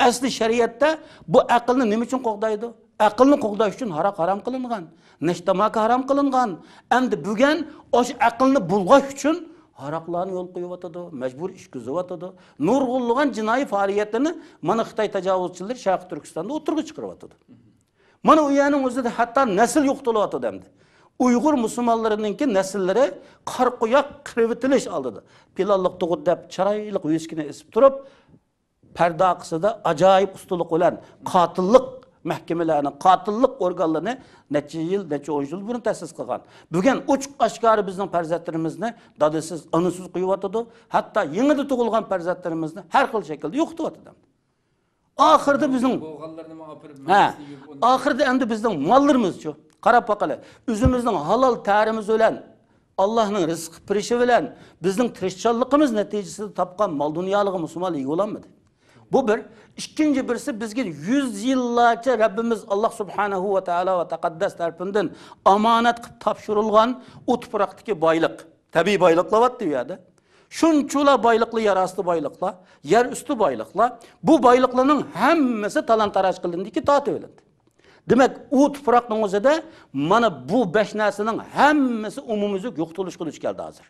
ئەسلى شەرىئەتتە بۇ ئەقىلنى نېمە ئۈچۈن قوغدايدۇ؟ ئەقىلنى قوغداش ئۈچۈن ھاراق ھارام قىلىنغان، نەشتاماكا ھارام قىلىنغان. ئەمدى بۈگۈن ئاشۇ ئەقىلنى بۇلغاش ئۈچۈن ھاراقلارنى يول قويۇۋاتىدۇ، مەجبۇر ئىچكۈزۈۋاتىدۇ. نۇرغۇنلىغان جىنايى پائالىيەتلىرىنى مانا خىتاي تاجاۋۇزچىلىرى شەرقىي تۈركىستاندا ئوتتۇرىغا چىقىرىۋاتىدۇ. مانا ئۇ يەرنىڭ ئۆزىدە ھەتتا نەسىل يوقىتىلىۋاتىدۇ ئەمدى. ئۇيغۇر مۇسۇلمانلىرىنىڭكى نەسىللىرى قارا قويۇق قىرىۋېتىلىش ئالدىدا. پىلانلىق تۇغۇت دەپ چىرايلىق ۋىسكىنى ئېسىپ تۇرۇپ، پەردە ئارقىسىدا ئاجايىپ ئۇستىلىق بىلەن قاتىللىق مەھكىمىلەرنى، قاتىللىق ئورگانلىرىنى نەچچە يىل، نەچچە ئون يىل بۇرۇن تەسىس قىلغان. بۈگۈن ئوچۇق ئاشكارا بىزنىڭ پەرزەنتلىرىمىزنى دادىسىز، ئانىسىز قويۇۋاتىدۇ. ھەتتا يېڭىدىن تۇغۇلغان پەرزەنتلىرىمىزنى ھەر خىل شەكىلدە يوقىتىۋاتىدۇ. ئاخىرىدا بىزنىڭ، بولغانلىرىنىمۇ ئاپىرىپ ھە، مەيدىسىنى يۇيۇپ ئۇنتۇپ. ئاخىرىدا ئەمدى بىزنىڭ ماللىرىمىزچۇ؟ قاراپ باقىلى. ئۆزىمىزنىڭ ھالال تەرىمىز بىلەن، ئاللاھنىڭ رىزقى بېرىشى بىلەن، بىزنىڭ تىرىشچانلىقىمىز نەتىجىسىدە تاپقان مال دۇنيالىقى مۇسۇلمانلار ئىگە بولالمىدى. بۇ بىر. ئىككىنچى بىرسى، بىزگە يۈز يىللارچە رەببىمىز ئاللاھ سۇبھانەھۇ ۋە تائالا ۋە تەقەددەس تەرىپىدىن ئامانەت قىلىپ تاپشۇرۇلغان ئۇ تۇپراقتىكى بايلىق، تەبىئىي بايلىقلار بارتى ئۇ يەردە. شۇنچىلا بايلىقلار، يەر ئاستى بايلىقلار، يەر ئۈستى بايلىقلار. بۇ بايلىقلارنىڭ ھەممىسى تالان-تاراج قىلىندىكى، تارتىۋېلىندى. دېمەك، ئۇ تۇپراقنىڭ ئۆزىدە مانا بۇ بەش نەرسىنىڭ ھەممىسى ئومۇميۈزلۈك يوقىتىلىشقا دۇچ كەلدى ھازىر.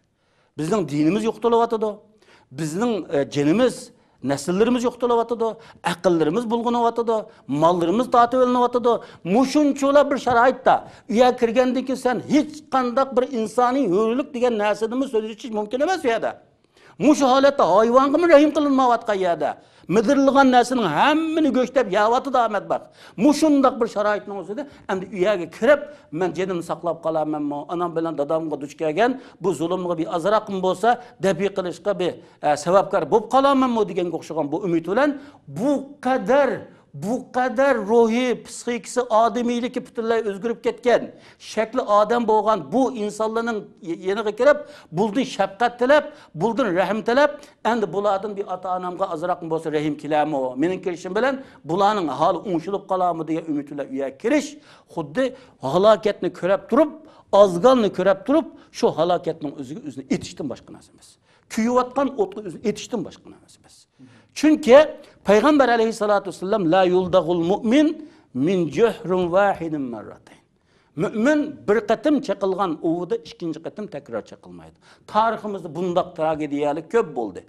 بىزنىڭ دىنىمىز يوقىتىلىۋاتىدۇ. بىزنىڭ، ئە، جېنىمىز، نەسىللىرىمىز يوقىتىلىۋاتىدۇ، ئەقىللىرىمىز بۇلغىنىۋاتىدۇ، ماللىرىمىز تارتىۋېلىنىۋاتىدۇ. مۇشۇنچىلا بىر شارائىتتا ئۇ يەرگە كىرگەندىن كېيىن سەن ھېچقانداق بىر ئىنسانىي ھۆرلۈك دېگەن نەرسىدىنمۇ سۆز ئېچىش مۇمكىن ئەمەس ئۇ يەردە. مۇشۇ ھالەتتە ھايۋانغىمۇ رەھىم قىلىنمايۋاتقان يەردە، مىدىرلىغان نەرسىنىڭ ھەممىنى گۆشلەپ يەۋاتىدۇ ئەمەت بار. مۇشۇنداق بىر شارائىتنىڭ ئۆزىدە ئەمدى ئۇ يەرگە كىرىپ، مەن جېنىمنى ساقلاپ قالامەنمۇ، ئانام بىلەن دادامغا دۇچ كەلگەن بۇ زۇلۇمغا بىر ئازراقمۇ بولسا دەپئى قىلىشقا بىر، ئە، سەۋەبكار بولۇپ قالامەنمۇ دېگەنگە ئوخشىغان بۇ ئۈمىد بىلەن بۇ قەدەر، بۇ قەدەر روھى، پسىخىكىسى، ئادىمىيلىكى پۈتۈنلەي ئۆزگىرىپ كەتكەن، شەكلى ئادەم بولغان بۇ ئىنسانلارنىڭ يېنىغا كىرىپ، بۇلدىن شەپقەت تىلەپ، بۇلدىن رەھىم تىلەپ، ئەمدى بۇلاردىن بىر ئاتا-ئانامغا ئازراقمۇ بولسا رەھىم كېلەرمۇ؟ مېنىڭ كىرىشىم بىلەن بۇلارنىڭ ھالى ئوڭشىلىپ قالارمۇ دېگەن ئۈمىد بىلەن ئۇ يەرگە كىرىش، خۇددى ھالاكەتنى كۆرۈپ تۇرۇپ، ئازگالنى كۆرۈپ تۇرۇپ، شۇ ھالاكەتنىڭ ئۆزىگە ئۆزىنى ئېتىشتىن باشقا نەرسە ئەمەس. كۆيۈۋاتقان ئوتقا ئۆزىنى ئېتىشتىن باشقا نەرسە ئەمەس. چۈنكى پەيغەمبەر ئەلەيھىسسالاتۇ ۋەسسالام، لا يۇلدەغۇل مۇئمىن مىن جۇھرىن ۋاھىدىن مەررەتەين. مۆمىن بىر قېتىم چېقىلغان ئوۋىدا ئىككىنچى قېتىم تەكرار چېقىلمايدۇ. تارىخىمىزدا بۇنداق تراگېدىيەلەر كۆپ بولدى.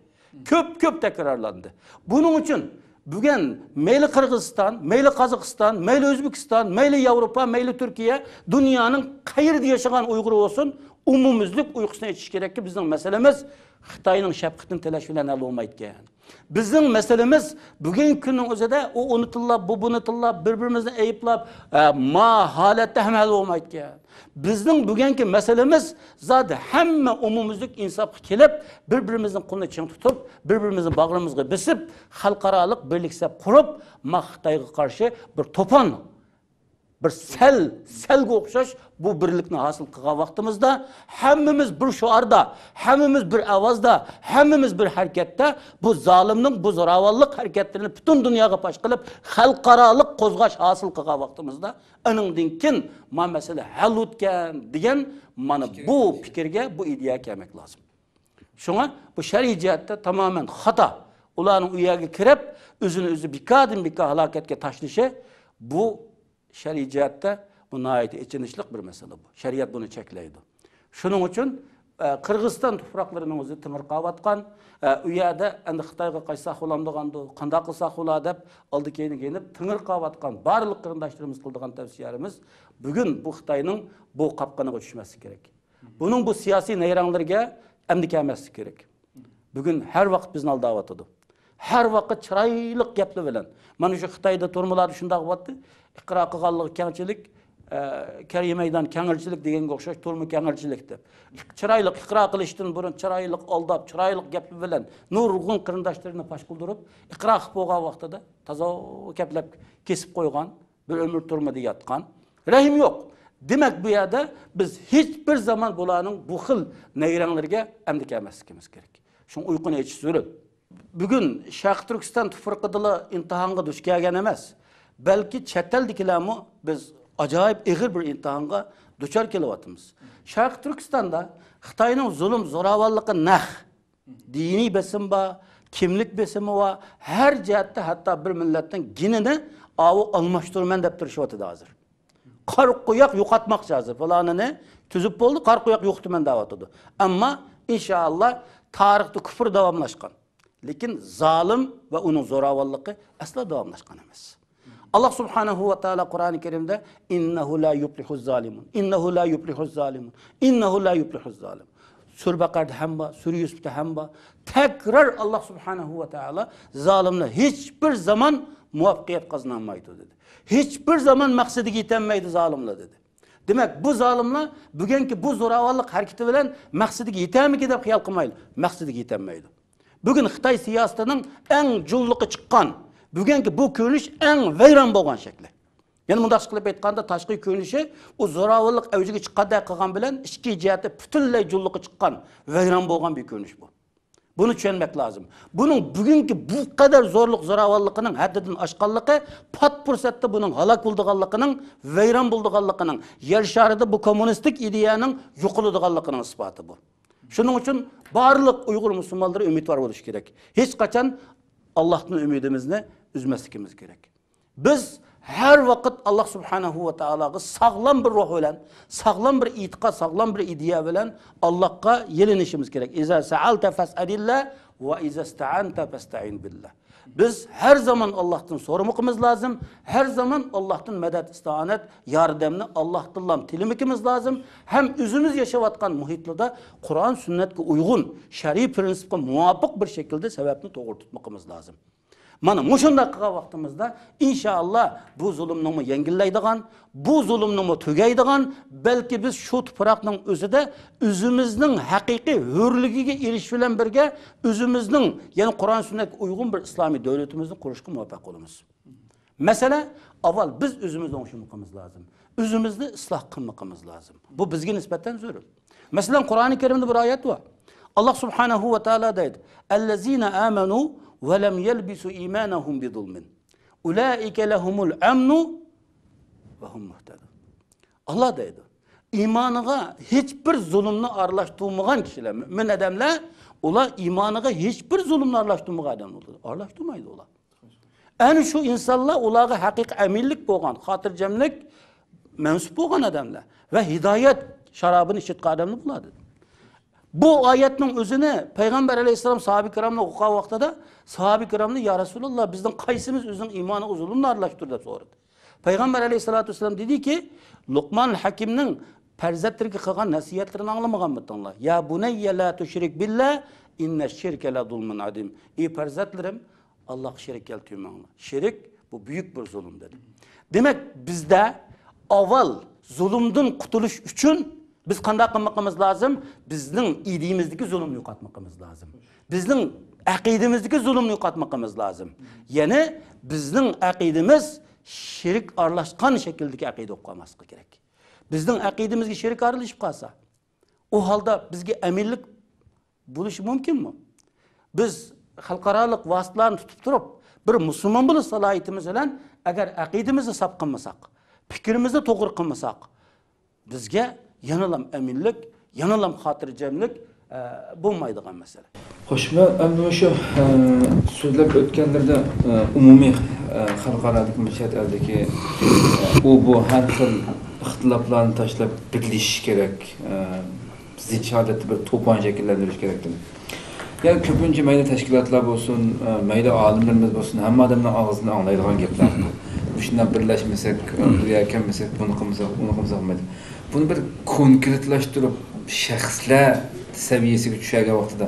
كۆپ، كۆپ تەكرارلاندى. بۇنىڭ ئۈچۈن بۈگۈن مەيلى قىرغىزىستان، مەيلى قازاقىستان، مەيلى ئۆزبېكىستان، مەيلى ياۋروپا، مەيلى تۈركىيە، دۇنيانىڭ قەيەردە ياشىغان ئۇيغۇر بولسۇن، ئومۇميۈزلۈك ئۇيقۇسىنى ئېچىش كېرەككى، بىزنىڭ مەسىلىمىز خىتاينىڭ شەپقىتىنى تىلەش بىلەن ھەل بولمايدىكەن. بىزنىڭ مەسىلىمىز بۈگۈنكى كۈننىڭ ئۆزىدە ئۇ ئۇنى تىللاپ، بۇ بۇنى تىللاپ، بىر-بىرىمىزنى ئەيىبلەپ، ئە، ما ھالەتتە ھەم ھەل بولمايدىكەن. بىزنىڭ بۈگۈنكى مەسىلىمىز زادى ھەممە ئومۇميۈزلۈك ئىنساپقا كېلىپ، بىر-بىرىمىزنىڭ قولىنى چىڭ تۇتۇپ، بىر-بىرىمىزنى باغرىمىزغا بېسىپ، خەلقئارالىق بىرلىك سەپ قۇرۇپ، ما خىتايغا قارشى بىر توپان، بىر سەل، سەلگە ئوخشاش بۇ بىرلىكنى ھاسىل قىلغان ۋاقتىمىزدا، ھەممىمىز بىر شوئاردا، ھەممىمىز بىر ئاۋازدا، ھەممىمىز بىر ھەرىكەتتە بۇ زالىمنىڭ بۇ زوراۋانلىق ھەرىكەتلىرىنى پۈتۈن دۇنياغا پاش قىلىپ، خەلقئارالىق قوزغاش ھاسىل قىلغان ۋاقتىمىزدا، ئانىڭدىن كېيىن ما مەسىلە ھەل بوپتىكەن دېگەن مانا بۇ پىكىرگە، بۇ ئىدىيەگە كەلمەك لازىم. شۇڭا بۇ شەرئىي جەھەتتە تامامەن خاتا. ئۇلارنىڭ ئۇ يەرگە كىرىپ، ئۆزىنى ئۆزى بىكاردىن بىكار ھالاكەتكە تاشلىشى، بۇ شەرئىي جەھەتتە بۇ ناھايىتى ئېچىنىشلىق بىر مەسىلە بۇ. شەرىئەت بۇنى چەكلەيدۇ. شۇنىڭ ئۈچۈن، ئە، قىرغىزىستان تۇپراقلىرىنىڭ ئۆزى تېڭىرقاۋاتقان، ئە، ئۇ يەردە ئەمدى خىتايغا قاچساق بولامدىغاندۇ، قانداق قىلساق بولا دەپ ئالدى كەينىگە يېنىپ تېڭىرقاۋاتقان بارلىق قېرىنداشلىرىمىز قىلىدىغان تەۋسىيەلىرىمىز، بۈگۈن بۇ خىتاينىڭ بۇ قاپقىنىغا چۈشمەسلىك كېرەك. بۇنىڭ بۇ سىياسىي نەيرەڭلىرىگە ئەمدى كەلمەسلىك كېرەك. بۈگۈن ھەر ۋاقىت بىزنى ئالداۋاتىدۇ. ھەر ۋاقىت چىرايلىق گەپلەر بىلەن. مانا شۇ خىتايدا تۈرمىلەردە شۇنداق بولاتتى. ئىقرا قىلغانلىقى كەڭچىلىك، ئە، كەرىمەيدان كەڭرىچىلىك دېگەنگە ئوخشاش، تۈرمە كەڭرىچىلىك دەپ. چىرايلىق ئىقرا قىلىشتىن بۇرۇن چىرايلىق ئالداپ، چىرايلىق گەپلەر بىلەن نۇرغۇن قېرىنداشلىرىنى پاش قىلدۇرۇپ، ئىقرا قىلىپ بولغان ۋاقتىدا تازا كەپلەپ كېسىپ قويغان. بىر ئۆمۈر تۈرمىدە ياتقان. رەھىم يوق. دېمەك، بۇ يەردە بىز ھېچ بىر زامان بۇلارنىڭ بۇ خىل نەيرەڭلىرىگە ئەمدى كەلمەسلىكىمىز كېرەك. شۇڭا ئۇيقۇنى ئېچىش زۆرۈر. بۈگۈن شەرقىي تۈركىستان تۇپرىقىدىلا ئىمتىھانغا دۇچ كەلگەن ئەمەس، بەلكى چەت ئەلدىكىلەرمۇ بىز ئاجايىپ ئېغىر بىر ئىمتىھانغا دۇچار كېلىۋاتىمىز. شەرقىي تۈركىستاندا خىتاينىڭ زۇلۇم، زوراۋانلىقى نەق. دىنىي بېسىم بار، كىملىك بېسىمى بار، ھەر جەھەتتە ھەتتا بىر مىللەتنىڭ گېنىنى ئاۋۇ ئالماشتۇرىمەن دەپ تىرىشىۋاتىدۇ ھازىر. قارا قۇياق يوقاتماقچى ھازىر، پىلانىنى تۈزۈپ بولدى، قارا قۇياق يوقىتىمەن دەۋاتىدۇ. ئەمما ئىنشائاللا تارىختا كۇفر داۋاملاشقان. لېكىن زالىم ۋە ئۇنىڭ زوراۋانلىقى ئەسلا داۋاملاشقان ئەمەس. ئاللا سۇبھانەھۇ ۋە تائالا قۇرئانى كەرىمدە، «ئىننەھۇ لا يۇپلىھۇز زالىمۇن، ئىننەھۇ لا يۇپلىھۇز زالىمۇن، ئىننەھۇ لا يۇپلىھۇز زالىمۇن.» سۈرە بەقەردە ھەم بار، سۈرە يۈسۈپتە ھەم بار. تەكرار ئاللا سۇبھانەھۇ ۋە تائالا زالىملار ھېچ بىر زامان مۇۋەپپەقىيەت قازىنالمايدۇ دېدى. ھېچ بىر زامان مەقسىتىگە يېتەلمەيدۇ زالىملار دېدى. دېمەك، بۇ زالىملار بۈگۈنكى بۇ زوراۋانلىق ھەرىكىتى بىلەن مەقسىتىگە يېتەرمىكىن دەپ خىيال قىلمايلى. مەقسىتىگە يېتەلمەيدۇ. بۈگۈن خىتاي سىياسىتىنىڭ ئەڭ جۇللۇقى چىققان، بۈگۈنكى بۇ كۆرۈنۈش ئەڭ ۋەيران بولغان شەكلى. يەنە مۇنداقچە قىلىپ ئېيتقاندا، تاشقى كۆرۈنۈشى ئۇ زوراۋانلىق ئەۋجىگە چىققاندەك قىلغان بىلەن ئىچكى جەھەتتە پۈتۈنلەي جۇللۇقى چىققان، ۋەيران بولغان بىر كۆرۈنۈش بۇ. بۇنى چۈشەنمەك لازىم. بۇنىڭ بۈگۈنكى بۇ قەدەر زورلۇق زوراۋانلىقىنىڭ ھەددىدىن ئاشقانلىقى، پات پۇرسەتتە بۇنىڭ ھالاك بولىدىغانلىقىنىڭ، ۋەيران بولىدىغانلىقىنىڭ، يەر شارىدا بۇ كوممۇنىستىك ئىدىيەنىڭ يوقىلىدىغانلىقىنىڭ ئىسپاتى بۇ. شۇنىڭ ئۈچۈن بارلىق ئۇيغۇر مۇسۇلمانلىرى ئۈمىدۋار بولۇشى كېرەك. ھېچقاچان ئاللاھتىن ئۈمىدىمىزنى ئۈزمەسلىكىمىز كېرەك. بىز ھەر ۋاقىت ئاللاھ سۇبھانەھۇ ۋە تائالاغا ساغلام بىر روھ بىلەن، ساغلام بىر ئېتىقاد، ساغلام بىر ئىدىيە بىلەن ئاللاھقا يېلىنىشىمىز كېرەك. «ئىزا سەئەلتە فەسئەلىللاھ ۋە ئىزا ئىستەئەنتە فەستەئىن بىللاھ.» بىز ھەر زامان ئاللاھتىن سورىمىقىمىز لازىم، ھەر زامان ئاللاھتىن مەدەت، ئىستائانەت، ياردەمنى ئاللاھتىنلا تىلىمىكىمىز لازىم، ھەم ئۆزىمىز ياشاۋاتقان مۇھىتلىدا قۇرئان سۈننەتكە ئۇيغۇن، شەرئىي پرىنسىپقا مۇۋاپىق بىر شەكىلدە سەۋەبنى توغرا تۇتمىقىمىز لازىم. مانا مۇشۇنداق قىلغان ۋاقتىمىزدا، ئىنشائاللا، بۇ زۇلۇمنىمۇ يەڭگىللەيدىغان، بۇ زۇلۇمنىمۇ تۈگەيدىغان، بەلكى بىز شۇ تۇپراقنىڭ ئۆزىدە ئۆزىمىزنىڭ ھەقىقىي ھۆرلۈكىگە ئېرىشىش بىلەن بىرگە، ئۆزىمىزنىڭ، يەنى قۇرئان سۈننەتكە ئۇيغۇن بىر ئىسلامىي دۆلىتىمىزنى قۇرۇشقا مۇۋەپپەق بولىمىز. مەسىلە، ئاۋۋال بىز ئۆزىمىزنى ئوڭشىمىقىمىز لازىم. ئۆزىمىزنى ئىسلاھ قىلمىقىمىز لازىم. بۇ بىزگە نىسبەتەن زۆرۈر. مەسىلەن، قۇرئانى كەرىمدە بىر ئايەت بار. ئاللاھ سۇبھانەھۇ ۋە تائالا دەيدۇ، «ئەللەزىنە ئامەنۇ ۋە لەم يەلبىسۇ ئىمانەھۇم بىزۇلمىن. ئۇلائىكە لەھۇمۇل ئەمنۇ ۋە ھۇم مۇھتەدۇن.» ئاللاھ دەيدۇ، ئىمانىغا ھېچ بىر زۇلۇمنى ئارىلاشتۇرمىغان كىشىلەر، مۆمىن ئادەملەر، ئۇلار ئىمانىغا ھېچ بىر زۇلۇمنى ئارىلاشتۇرمىغان ئادەم بولىدۇ. ئارىلاشتۇرمايدۇ ئۇلار. ئەنە شۇ ئىنسانلار، ئۇلارغا ھەقىقىي ئەمىنلىك بولغان، خاتىرجەملىك، مەنسۇپ بولغان ئادەملەر ۋە ھىدايەت شارابىنى ئىچىدىغان ئادەملەر بۇلار دېدى. بۇ ئايەتنىڭ ئۆزىنى پەيغەمبەر ئەلەيھىسسالام ساھابە كىرامنى ئوقۇغان ۋاقتىدا، ساھابە كىرامنى، يا رەسۇلاللا، بىزنىڭ قايسىمىز ئۆزىنىڭ ئىمانىغا زۇلۇمنى ئارىلاشتۇردى دەپ سورىدى. پەيغەمبەر ئەلەيھىسسالاتۇ ۋەسسالام دېدىكى، لۇقمان ھەكىمنىڭ پەرزەنتلىرىگە قىلغان نەسىھەتلىرىنى ئاڭلىمىغانمىدىڭلار؟ يا بۇنەييە لا تۇشرىك بىللا، ئىننە شىركە لە زۇلمۇن ئەزىم. ئى پەرزەنتلىرىم، ئاللاغا شېرىك كەلتۈرمەڭلار. شېرىك، بۇ بۈيۈك بىر زۇلۇم، دېدى. دېمەك، بىزدە ئاۋۋال زۇلۇمدىن قۇتۇلۇش ئۈچۈن بىز قانداق قىلمىقىمىز لازىم؟ بىزنىڭ ئىدىيىمىزدىكى زۇلۇمنى يوقاتمىقىمىز لازىم. بىزنىڭ ئەقىدىمىزدىكى زۇلۇمنى يوقاتمىقىمىز لازىم. يەنى بىزنىڭ ئەقىدىمىز شېرىك ئارىلاشقان شەكىلدىكى ئەقىدە بولۇپ قالماسلىقى كېرەك. بىزنىڭ ئەقىدىمىزگە شېرىك ئارىلىشىپ قالسا، ئۇ ھالدا بىزگە ئەمىنلىك بولۇشى مۇمكىنمۇ؟ بىز خەلقئارالىق ۋاسىتىلەرنى تۇتۇپ تۇرۇپ، بىر مۇسۇلمان بولۇش سالاھىيىتىمىز بىلەن ئەگەر ئەقىدىمىزنى ساپ قىلمىساق، پىكرىمىزنى توغرا قىلمىساق، بىزگە يەنىلا ئەمىنلىك، يەنىلا خاتىرجەملىك، ئە، بولمايدىغان مەسىلە. خوش، مەن ئەمدى مۇشۇ، ئە، سۆزلەپ ئۆتكەنلىرىدە، ئە، ئومۇمىي، ئە، خەلقئارادىكى، چەت ئەلدىكى، ئە، ئۇ بۇ ھەر خىل ئىختىلاپلارنى تاشلاپ بىرلىشىش كېرەك. ئە، زىچ ھالەتتە بىر توپان شەكىللەندۈرۈش كېرەك دېدى. يەنى كۆپىنچە مەيلى تەشكىلاتلار بولسۇن، ئە، مەيلى ئالىملىرىمىز بولسۇن، ھەممە ئادەمنىڭ ئاغزىدىن ئاڭلايدىغان گەپلەر. مۇشۇنداق بىرلەشمىسەك، ئە، بىر يەرگە كەلمىسەك، بۇنى قىلمىساق، ئۇنى قىلمىساق دېمەيدۇ. بۇنى بىر كونكرېتلاشتۇرۇپ، شەخسلەر سەۋىيەسىگە چۈشۈرگەن ۋاقتىدا،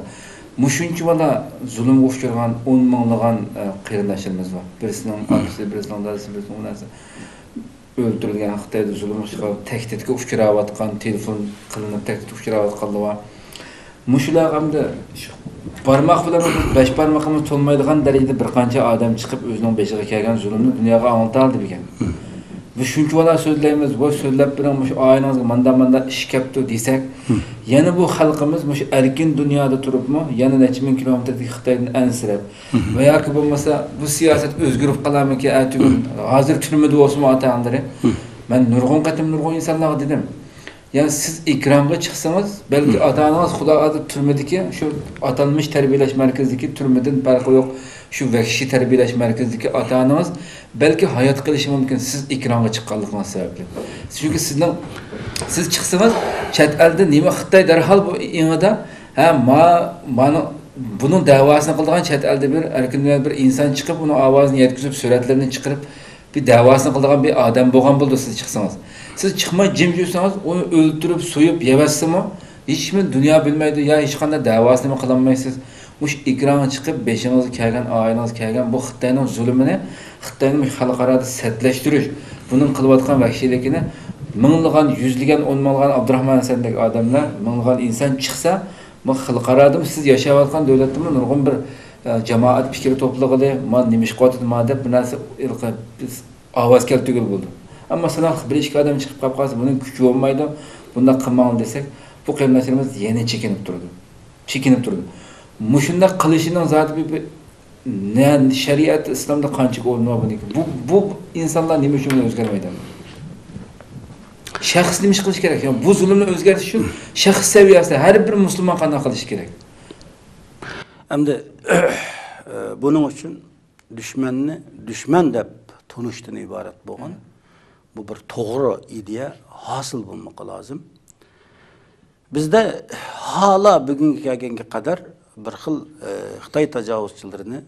مۇشۇنچىۋالا زۇلۇمغا ئۇچرىغان ئون مىڭلىغان، ئە، قېرىنداشلىرىمىز بار. بىرسىنىڭ ئاتىسى، بىرسىنىڭ ئانىسى، بىرسىنىڭ ئۇنىسى ئۆلتۈرۈلگەن، خىتايدا زۇلۇمغا ئۇچراپ، تەھدىتكە ئۇچراۋاتقان، تېلېفون قىلىنىپ تەھدىتكە ئۇچراۋاتقانلار بار. مۇشۇلارغا ئەمدى شۇ بارماق بىلەن بەش بارمىقىمىز تولمايدىغان دەرىجىدە بىر قانچە ئادەم چىقىپ، ئۆزىنىڭ بېشىغا كەلگەن زۇلۇمنى دۇنياغا ئاڭلىتالدى بۈگۈن. بىز شۇنچىۋالا سۆزلەيمىز، ۋاي سۆزلەپ بېرىڭ، مۇشۇ ئائىلىڭىزگە مانداق، مانداق ئىش كەپتۇ دېسەك، يەنە بۇ خەلقىمىز مۇشۇ ئەركىن دۇنيادا تۇرۇپمۇ، يەنە نەچچە مىڭ كىلومېتىردىكى خىتايدىن ئەنسىرەپ، ۋە ياكى بولمىسا بۇ سىياسەت ئۆزگىرىپ قالارمىكىن، ئەتىگۈن ھازىر تۈرمىدە بولسىمۇ ئاتا-ئانىلىرى. مەن نۇرغۇن قېتىم نۇرغۇن ئىنسانلارغا دېدىم، يەنى سىز ئېكرانغا چىقسىڭىز، بەلكى ئاتا-ئانىڭىز خۇدا ئادەم تۈرمىدىكى، شۇ ئاتالمىش تەربىيەلەش مەركىزىدىكى، تۈرمىدىن پەرقى يوق، شۇ ۋەھشىي تەربىيەلەش مەركىزىدىكى ئاتا-ئانىڭىز بەلكى ھايات قېلىشى مۇمكىن، سىز ئېكرانغا چىققانلىقىڭىز سەۋەبلىك. چۈنكى سىزنىڭ، سىز چىقسىڭىز، چەت ئەلدە نېمە خىتاي دەرھال بۇ ئېڭىدا، ھە، ما-، مانا بۇنىڭ دەۋاسىنى قىلىدىغان چەت ئەلدە بىر ئەركىن دۇنيادا بىر ئىنسان چىقىپ، ئۇنىڭ ئاۋازىنى يەتكۈزۈپ، سۈرەتلىرىنى چىقىرىپ، بىر دەۋاسىنى قىلىدىغان بىر ئادەم بولغان بولىدۇ سىز چىقسىڭىز. سىز چىقماي جىم يۈرسىڭىز، ئۇنى ئۆلتۈرۈپ، سويۇپ يەۋەتسىمۇ، ھېچكىم دۇنيا بىلمەيدۇ، يا ھېچقانداق دەۋاسىنىمۇ قىلالمايسىز. مۇشۇ ئېكرانغا چىقىپ، بېشىڭىزغا كەلگەن، ئائىلىڭىزگە كەلگەن بۇ خىتاينىڭ زۇلۇمىنى، خىتاينى مۇشۇ خەلقئارادا سەتلەشتۈرۈش، بۇنىڭ قىلىۋاتقان ۋەھشىيلىكىنى مىڭلىغان، يۈزلىگەن، ئون مىڭلىغان ئابدۇراخمان ھەسەندەك ئادەملەر، مىڭلىغان ئىنسان چىقسا، بۇ خەلقئارادىمۇ، سىز ياشاۋاتقان دۆلەتتىمۇ نۇرغۇن بىر، ئە، جامائەت پىكرى توپلىغىلى، ما نېمە ئىش قىلىۋاتىدۇ ما دەپ بىر نەرسە ھېلىقى بىز ئاۋاز كەلتۈرگىلى بولىدۇ. ئەمما سىلەر بىر ئىككى ئادەم چىقىپ قاپ قالسا، بۇنىڭ كۈچى بولمايدۇ، بۇنداق قىلماڭ دېسەك، بۇ قېرىنداشلىرىمىز يەنە چېكىنىپ تۇرىدۇ. چېكىنىپ تۇرىدۇ. مۇشۇنداق قىلىشىنىڭ زادى بىر، بىر نە-، شەرىئەت ئىسلامدا قانچىلىك ئورنى بار بۇنىڭكى؟ بۇ، بۇ ئىنسانلار نېمە ئۈچۈن ئۆزگەرمەيدۇ؟ شەخس نېمە ئىش قىلىشى كېرەك؟ يا بۇ زۇلۇمنى ئۆزگەرتىش ئۈچۈن شەخس سەۋىيەسىدە ھەر بىر مۇسۇلمان قانداق قىلىشى كېرەك؟ ئەمدى، بۇنىڭ ئۈچۈن دۈشمەننى دۈشمەن دەپ تونۇشتىن ئىبارەت بولغان بۇ بىر توغرا ئىدىيە ھاسىل بولمىقى لازىم. بىزدە ھالا بۈگۈنگە كەلگەنگە قەدەر بىر خىل، ئە، خىتاي تاجاۋۇزچىلىرىنى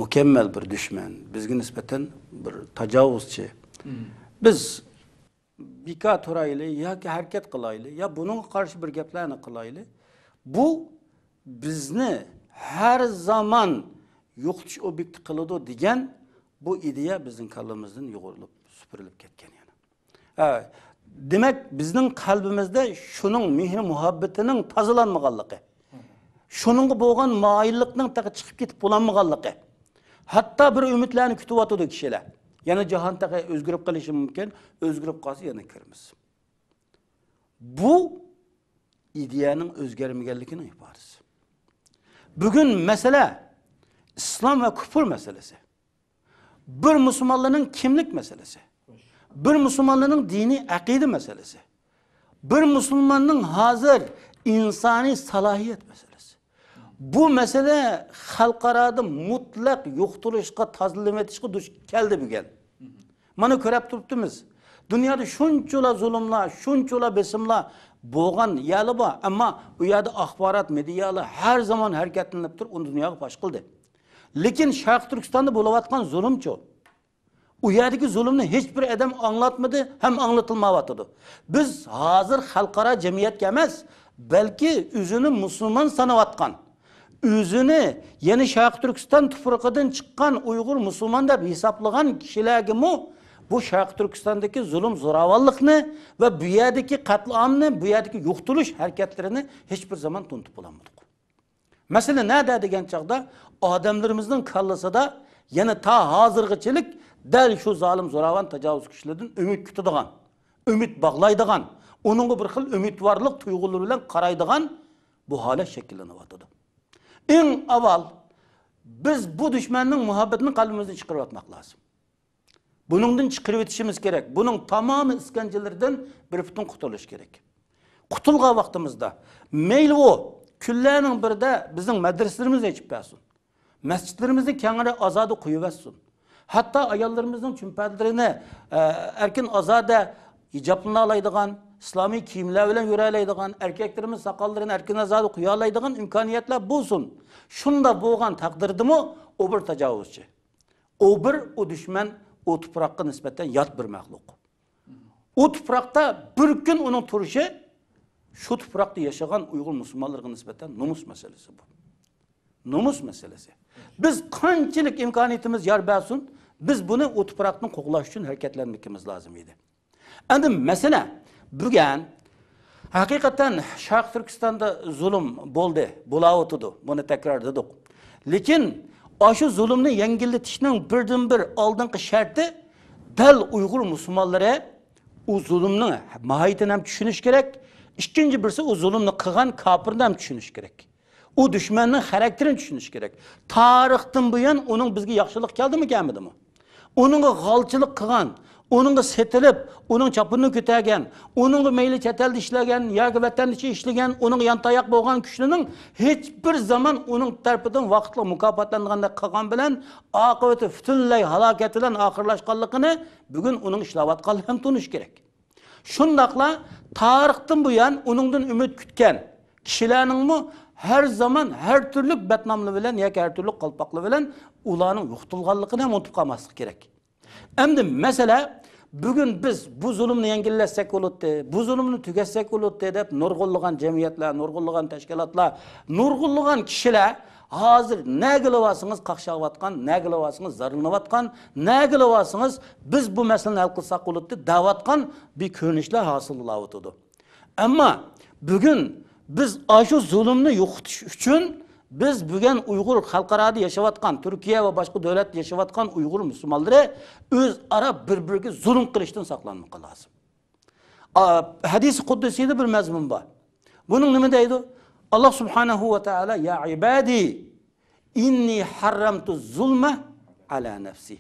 مۇكەممەل بىر دۈشمەن، بىزگە نىسبەتەن بىر تاجاۋۇزچى. بىز بىكار تۇرايلى ياكى ھەرىكەت قىلايلى، يا بۇنىڭغا قارشى بىر گەپلەرنى قىلايلى. بۇ بىزنى ھەر زامان يوقىتىش ئوبيېكتى قىلىدۇ دېگەن بۇ ئىدىيە بىزنىڭ كاللىمىزدىن يۇغۇرۇلۇپ، سۈپۈرۈلۈپ كەتكەن يەنە. ھە، دېمەك، بىزنىڭ قەلبىمىزدە شۇنىڭ مېھرى مۇھەببىتىنىڭ تازىلانمىغانلىقى، شۇنىڭغا بولغان مايىللىقنىڭ تېخى چىقىپ كېتىپ بولالمىغانلىقى، ھەتتا بىر ئۈمىدلەرنى كۈتۈۋاتىدۇ كىشىلەر. يەنە جاھان تېخى ئۆزگىرىپ قېلىشى مۇمكىن، ئۆزگىرىپ قالسا يەنە كىرىمىز. بۇ ئىدىيەنىڭ ئۆزگەرمىگەنلىكىنىڭ ئىپادىسى. بۈگۈن مەسىلە ئىسلام ۋە كۇپۇر مەسىلىسى. بىر مۇسۇلمانلارنىڭ كىملىك مەسىلىسى. بىر مۇسۇلمانلارنىڭ دىنىي ئەقىدە مەسىلىسى. بىر مۇسۇلماننىڭ ھازىر ئىنسانىي سالاھىيەت مەسىلىسى. بۇ مەسىلە خەلقئارادا مۇتلەق يوقىتىلىشقا، تازىلىۋېتىشقا دۇچ كەلدى بۈگۈن. مانا كۆرۈپ تۇرۇپتىمىز. دۇنيادا شۇنچىلا زۇلۇملار، شۇنچىلا بېسىملار بولغان يەرلەر بار، ئەمما ئۇ يەردە ئاخبارات مېدىيالار ھەر زامان ھەرىكەتلىنىپ تۇرۇپ، ئۇنى دۇنياغا پاش قىلدى. لېكىن شەرقىي تۈركىستاندا بولۇۋاتقان زۇلۇمچۇ؟ ئۇ يەردىكى زۇلۇمنى ھېچبىر ئادەم ئاڭلاتمىدى ھەم ئاڭلىتىلمايۋاتىدۇ. بىز ھازىر خەلقئارا جەمئىيەتكە ئەمەس، بەلكى ئۆزىنى مۇسۇلمان ساناۋاتقان، ئۆزىنى يەنە شەرقىي تۈركىستان تۇپرىقىدىن چىققان ئۇيغۇر مۇسۇلمان دەپ ھېسابلىغان كىشىلەرگىمۇ بۇ شەرقىي تۈركىستاندىكى زۇلۇم زوراۋانلىقنى ۋە بۇ يەردىكى قەتلىئامنى، بۇ يەردىكى يوقىتىلىش ھەرىكەتلىرىنى ھېچبىر زامان تونۇتۇپ بولالمىدۇق. مەسىلە نەدە دېگەن چاغدا، ئادەملىرىمىزنىڭ كاللىسىدا يەنە تا ھازىرغىچىلىك دەل شۇ زالىم، زوراۋان، تاجاۋۇزچى كۈچلەردىن ئۈمىد كۈتىدىغان، ئۈمىد باغلايدىغان، ئۇنىڭغا بىر خىل ئۈمىدۋارلىق تۇيغۇلىرى بىلەن قارايدىغان بۇ ھالەت شەكىللىنىۋاتىدۇ. ئەڭ ئاۋۋال بىز بۇ دۈشمەننىڭ مۇھەببىتىنى قەلبىمىزدىن چىقىرىۋەتمەك لازىم. بۇنىڭدىن چىقىرىۋېتىشىمىز كېرەك. بۇنىڭ تامامى ئىسكەنجىلىرىدىن بىر پۈتۈن قۇتۇلۇش كېرەك. قۇتۇلغان ۋاقتىمىزدا، مەيلى ئۇ كۈنلەرنىڭ بىرىدە بىزنىڭ مەدرىسىلىرىمىزنى ئېچىپ بەرسۇن، مەسچىتلىرىمىزنى كەڭرى ئازادە قويۇۋەتسۇن. ھەتتا ئاياللىرىمىزنىڭ چۈمپەلىرىنى، ئە، ئەركىن ئازادە ھىجابلىنالايدىغان، ئىسلامىي كىيىملەر بىلەن يۈرەلەيدىغان، ئەركەكلىرىمىز ساقاللىرىنى ئەركىن ئازادە قويالايدىغان ئىمكانىيەتلەر بولسۇن. شۇنداق بولغان تەقدىردىمۇ ئۇ بىر تاجاۋۇزچى. ئۇ بىر، ئۇ دۈشمەن، ئۇ تۇپراققا نىسبەتەن يات بىر مەخلۇق. ئۇ تۇپراقتا بىر كۈن ئۇنىڭ تۇرۇشى شۇ تۇپراقتا ياشىغان ئۇيغۇر مۇسۇلمانلىرىغا نىسبەتەن نومۇس مەسىلىسى بۇ. نومۇس مەسىلىسى. بىز قانچىلىك ئىمكانىيىتىمىز يار بەرسۇن، بىز بۇنى ئۇ تۇپراقنى قوغلاش ئۈچۈن ھەرىكەتلەنمىكىمىز لازىم ئىدى. ئەمدى مەسىلە، بۈگۈن ھەقىقەتەن شەرقىي تۈركىستاندا زۇلۇم بولدى، بولاۋاتىدۇ، بۇنى تەكرار دېدۇق. لېكىن ئاشۇ زۇلۇمنى يەڭگىللىتىشنىڭ بىردىنبىر ئالدىنقى شەرتى دەل ئۇيغۇر مۇسۇلمانلىرى ئۇ زۇلۇمنىڭ ماھىيىتىنى ھەم چۈشىنىش كېرەك. ئىككىنچى بىرسى، ئۇ زۇلۇمنى قىلغان كاپىرنى ھەم چۈشىنىش كېرەك. ئۇ دۈشمەننىڭ خاراكتېرىنى چۈشىنىش كېرەك. تارىختىن بۇيان ئۇنىڭ بىزگە ياخشىلىق كەلدىمۇ، كەلمىدىمۇ؟ ئۇنىڭغا غالچىلىق قىلغان، ئۇنىڭغا سېتىلىپ، ئۇنىڭ چاپىنىنى كۆتەرگەن، ئۇنىڭغا مەيلى چەت ئەلدە ئىشلىگەن ياكى ۋەتەندە ئىشلىگەن، ئۇنىڭغا يانتاياق بولغان كۈچلەرنىڭ ھېچبىر زامان ئۇنىڭ تەرىپىدىن ۋاقىتلىق مۇكاپاتلانغاندەك قىلغان بىلەن ئاقىۋىتى پۈتۈنلەي ھالاكەت بىلەن ئاخىرلاشقانلىقىنى بۈگۈن ئۇنىڭ ئىشلەۋاتقانلىقىنى تونۇش كېرەك. شۇنداقلا تارىختىن بۇيان ئۇنىڭدىن ئۈمىد كۈتكەن كىشىلەرنىڭمۇ ھەر زامان ھەر تۈرلۈك بەتناملىق بىلەن ياكى ھەر تۈرلۈك قالپاقلىق بىلەن ئۇلارنىڭ يوقىتىلغانلىقىنى ھەم ئۇنتۇپ قالماسلىق كېرەك. ئەمدى مەسىلە، بۈگۈن بىز بۇ زۇلۇمنى يەڭگىللەتسەك بولاتتى، بۇ زۇلۇمنى تۈگەتسەك بولاتتى دەپ نۇرغۇنلىغان جەمئىيەتلەر، نۇرغۇنلىغان تەشكىلاتلار، نۇرغۇنلىغان كىشىلەر ھازىر نەگىلا بارسىڭىز قاقشاۋاتقان، نەگىلا بارسىڭىز زارلىنىۋاتقان، نەگىلا بارسىڭىز بىز بۇ مەسىلىنى ھەل قىلساق بولاتتى دەۋاتقان بىر كۆرۈنۈشلەر ھاسىل بولاۋاتىدۇ. ئەمما بۈگۈن بىز ئاشۇ زۇلۇمنى يوقىتىش ئۈچۈن بىز بۈگۈن ئۇيغۇر خەلقئارادا ياشاۋاتقان، تۈركىيە ۋە باشقا دۆلەتتە ياشاۋاتقان ئۇيغۇر مۇسۇلمانلىرى ئۆزئارا بىر-بىرىگە زۇلۇم قىلىشتىن ساقلانمىقى لازىم. ئا، ھەدىسى قۇدسىيدا بىر مەزمۇن بار. بۇنىڭ نېمە دەيدۇ؟ ئاللا سۇبھانەھۇ ۋە تائالا، يا ئىبادى، ئىننى ھەررەمتۇ زۇلمە ئەلا نەفسى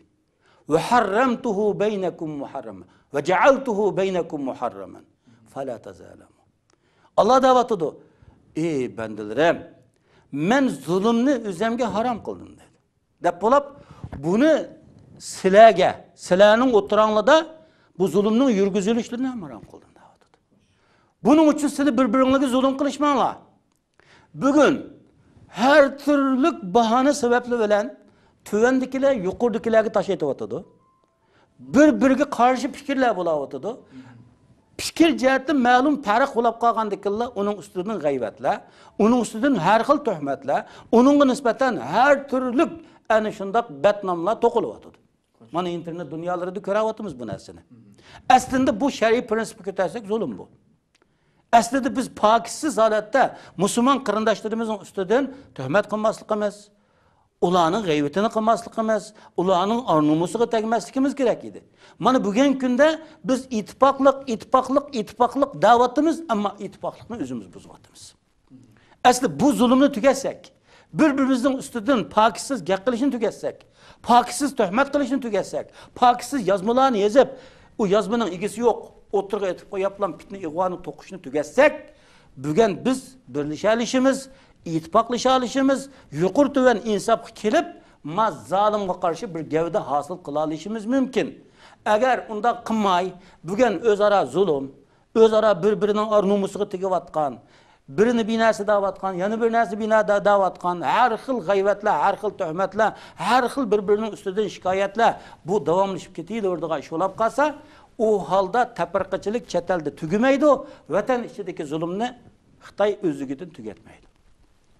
ۋە ھەررەمتۇھۇ بەينەكۇم مۇھەررەمە ۋە جەئەلتۇھۇ بەينەكۇم مۇھەررەمەن فەلا تەزالەمۇ. ئاللا دەۋاتىدۇ، ئى بەندىلىرىم، مەن زۇلۇمنى ئۆزەمگە ھارام قىلدىم دەيدۇ. دەپ بولاپ، بۇنى سىلەرگە، سىلەرنىڭ ئوتتۇراڭلاردا بۇ زۇلۇمنىڭ يۈرگۈزۈلۈشلىرىنى ھەم ھارام قىلدىم دەۋاتىدۇ. بۇنىڭ ئۈچۈن سىلەر بىر-بىرىڭلارگە زۇلۇم قىلىشماڭلار. بۈگۈن ھەر تۈرلۈك باھانە سەۋەبلىرى بىلەن تۆۋەندىكىلەر يۇقىرىدىكىلەرگە تاش ئېتىۋاتىدۇ. بىر-بىرىگە قارشى پىكىرلەر بولاۋاتىدۇ. پىكىر جەھەتتىن مەلۇم پەرق بولاپ قالغاندىكىنلا ئۇنىڭ ئۈستىدىن غەيۋەتلەر، ئۇنىڭ ئۈستىدىن ھەر خىل تۆھمەتلەر، ئۇنىڭغا نىسبەتەن ھەر تۈرلۈك ئەنە شۇنداق بەتناملار توقۇلۇۋاتىدۇ. مانا ئىنتېرنېت دۇنيالىرىدا كۆرۈۋاتىمىز بۇ نەرسىنى. ئەسلىندە بۇ شەرئىي پرىنسىپقا كۆتەرسەك زۇلۇم بۇ. ئەسلىدە بىز پاكىتسىز ھالەتتە مۇسۇلمان قېرىنداشلىرىمىزنىڭ ئۈستىدىن تۆھمەت قىلماسلىقىمىز، ئۇلارنىڭ غەيۋىتىنى قىلماسلىقىمىز، ئۇلارنىڭ ئار-نومۇسىغا تەگمەسلىكىمىز كېرەك ئىدى. مانا بۈگۈنكى كۈندە بىز ئىتتىپاقلىق، ئىتتىپاقلىق، ئىتتىپاقلىق دەۋاتىمىز، ئەمما ئىتتىپاقلىقنى ئۆزىمىز بۇزۇۋاتىمىز. ئەسلى بۇ زۇلۇمنى تۈگەتسەك، بىر-بىرىمىزنىڭ ئۈستىدىن پاكىتسىز گەپ قىلىشنى تۈگەتسەك، پاكىتسىز تۆھمەت قىلىشنى تۈگەتسەك، پاكىتسىز يازمىلارنى يېزىپ، ئۇ يازمىنىڭ ئىگىسى يوق، ئوتتۇرىغا ئېتىپ قويۇپلا پىتنە ئىغۋانى توقۇشنى تۈگەتسەك، بۈگۈن بىز بىرلىشەلىشىمىز، ئىتتىپاقلىشالىشىمىز، يۇقىرى تۆۋەن ئىنساپقا كېلىپ، ما زالىمغا قارشى بىر گەۋدە ھاسىل قىلالىشىمىز مۇمكىن. ئەگەر ئۇنداق قىلماي، بۈگۈن ئۆزئارا زۇلۇم، ئۆزئارا بىر-بىرىنىڭ ئار نومۇسىغا تېگىۋاتقان، بىرىنى بىنەسى دەۋاتقان، يەنە بىر نەرسە بىنا دە-، دەۋاتقان، ھەر خىل غەيۋەتلەر، ھەر خىل تۆھمەتلەر، ھەر خىل بىر-بىرىنىڭ ئۈستىدىن شىكايەتلەر، بۇ داۋاملىشىپ كېتىۋېرىدىغان ئىش بولۇپ قالسا، ئۇ ھالدا تەپرىقىچىلىك چەت ئەلدە تۈگىمەيدۇ، ۋەتەن ئىچىدىكى زۇلۇمنى خىتاي ئۆزلۈكىدىن تۈگەتمەيدۇ.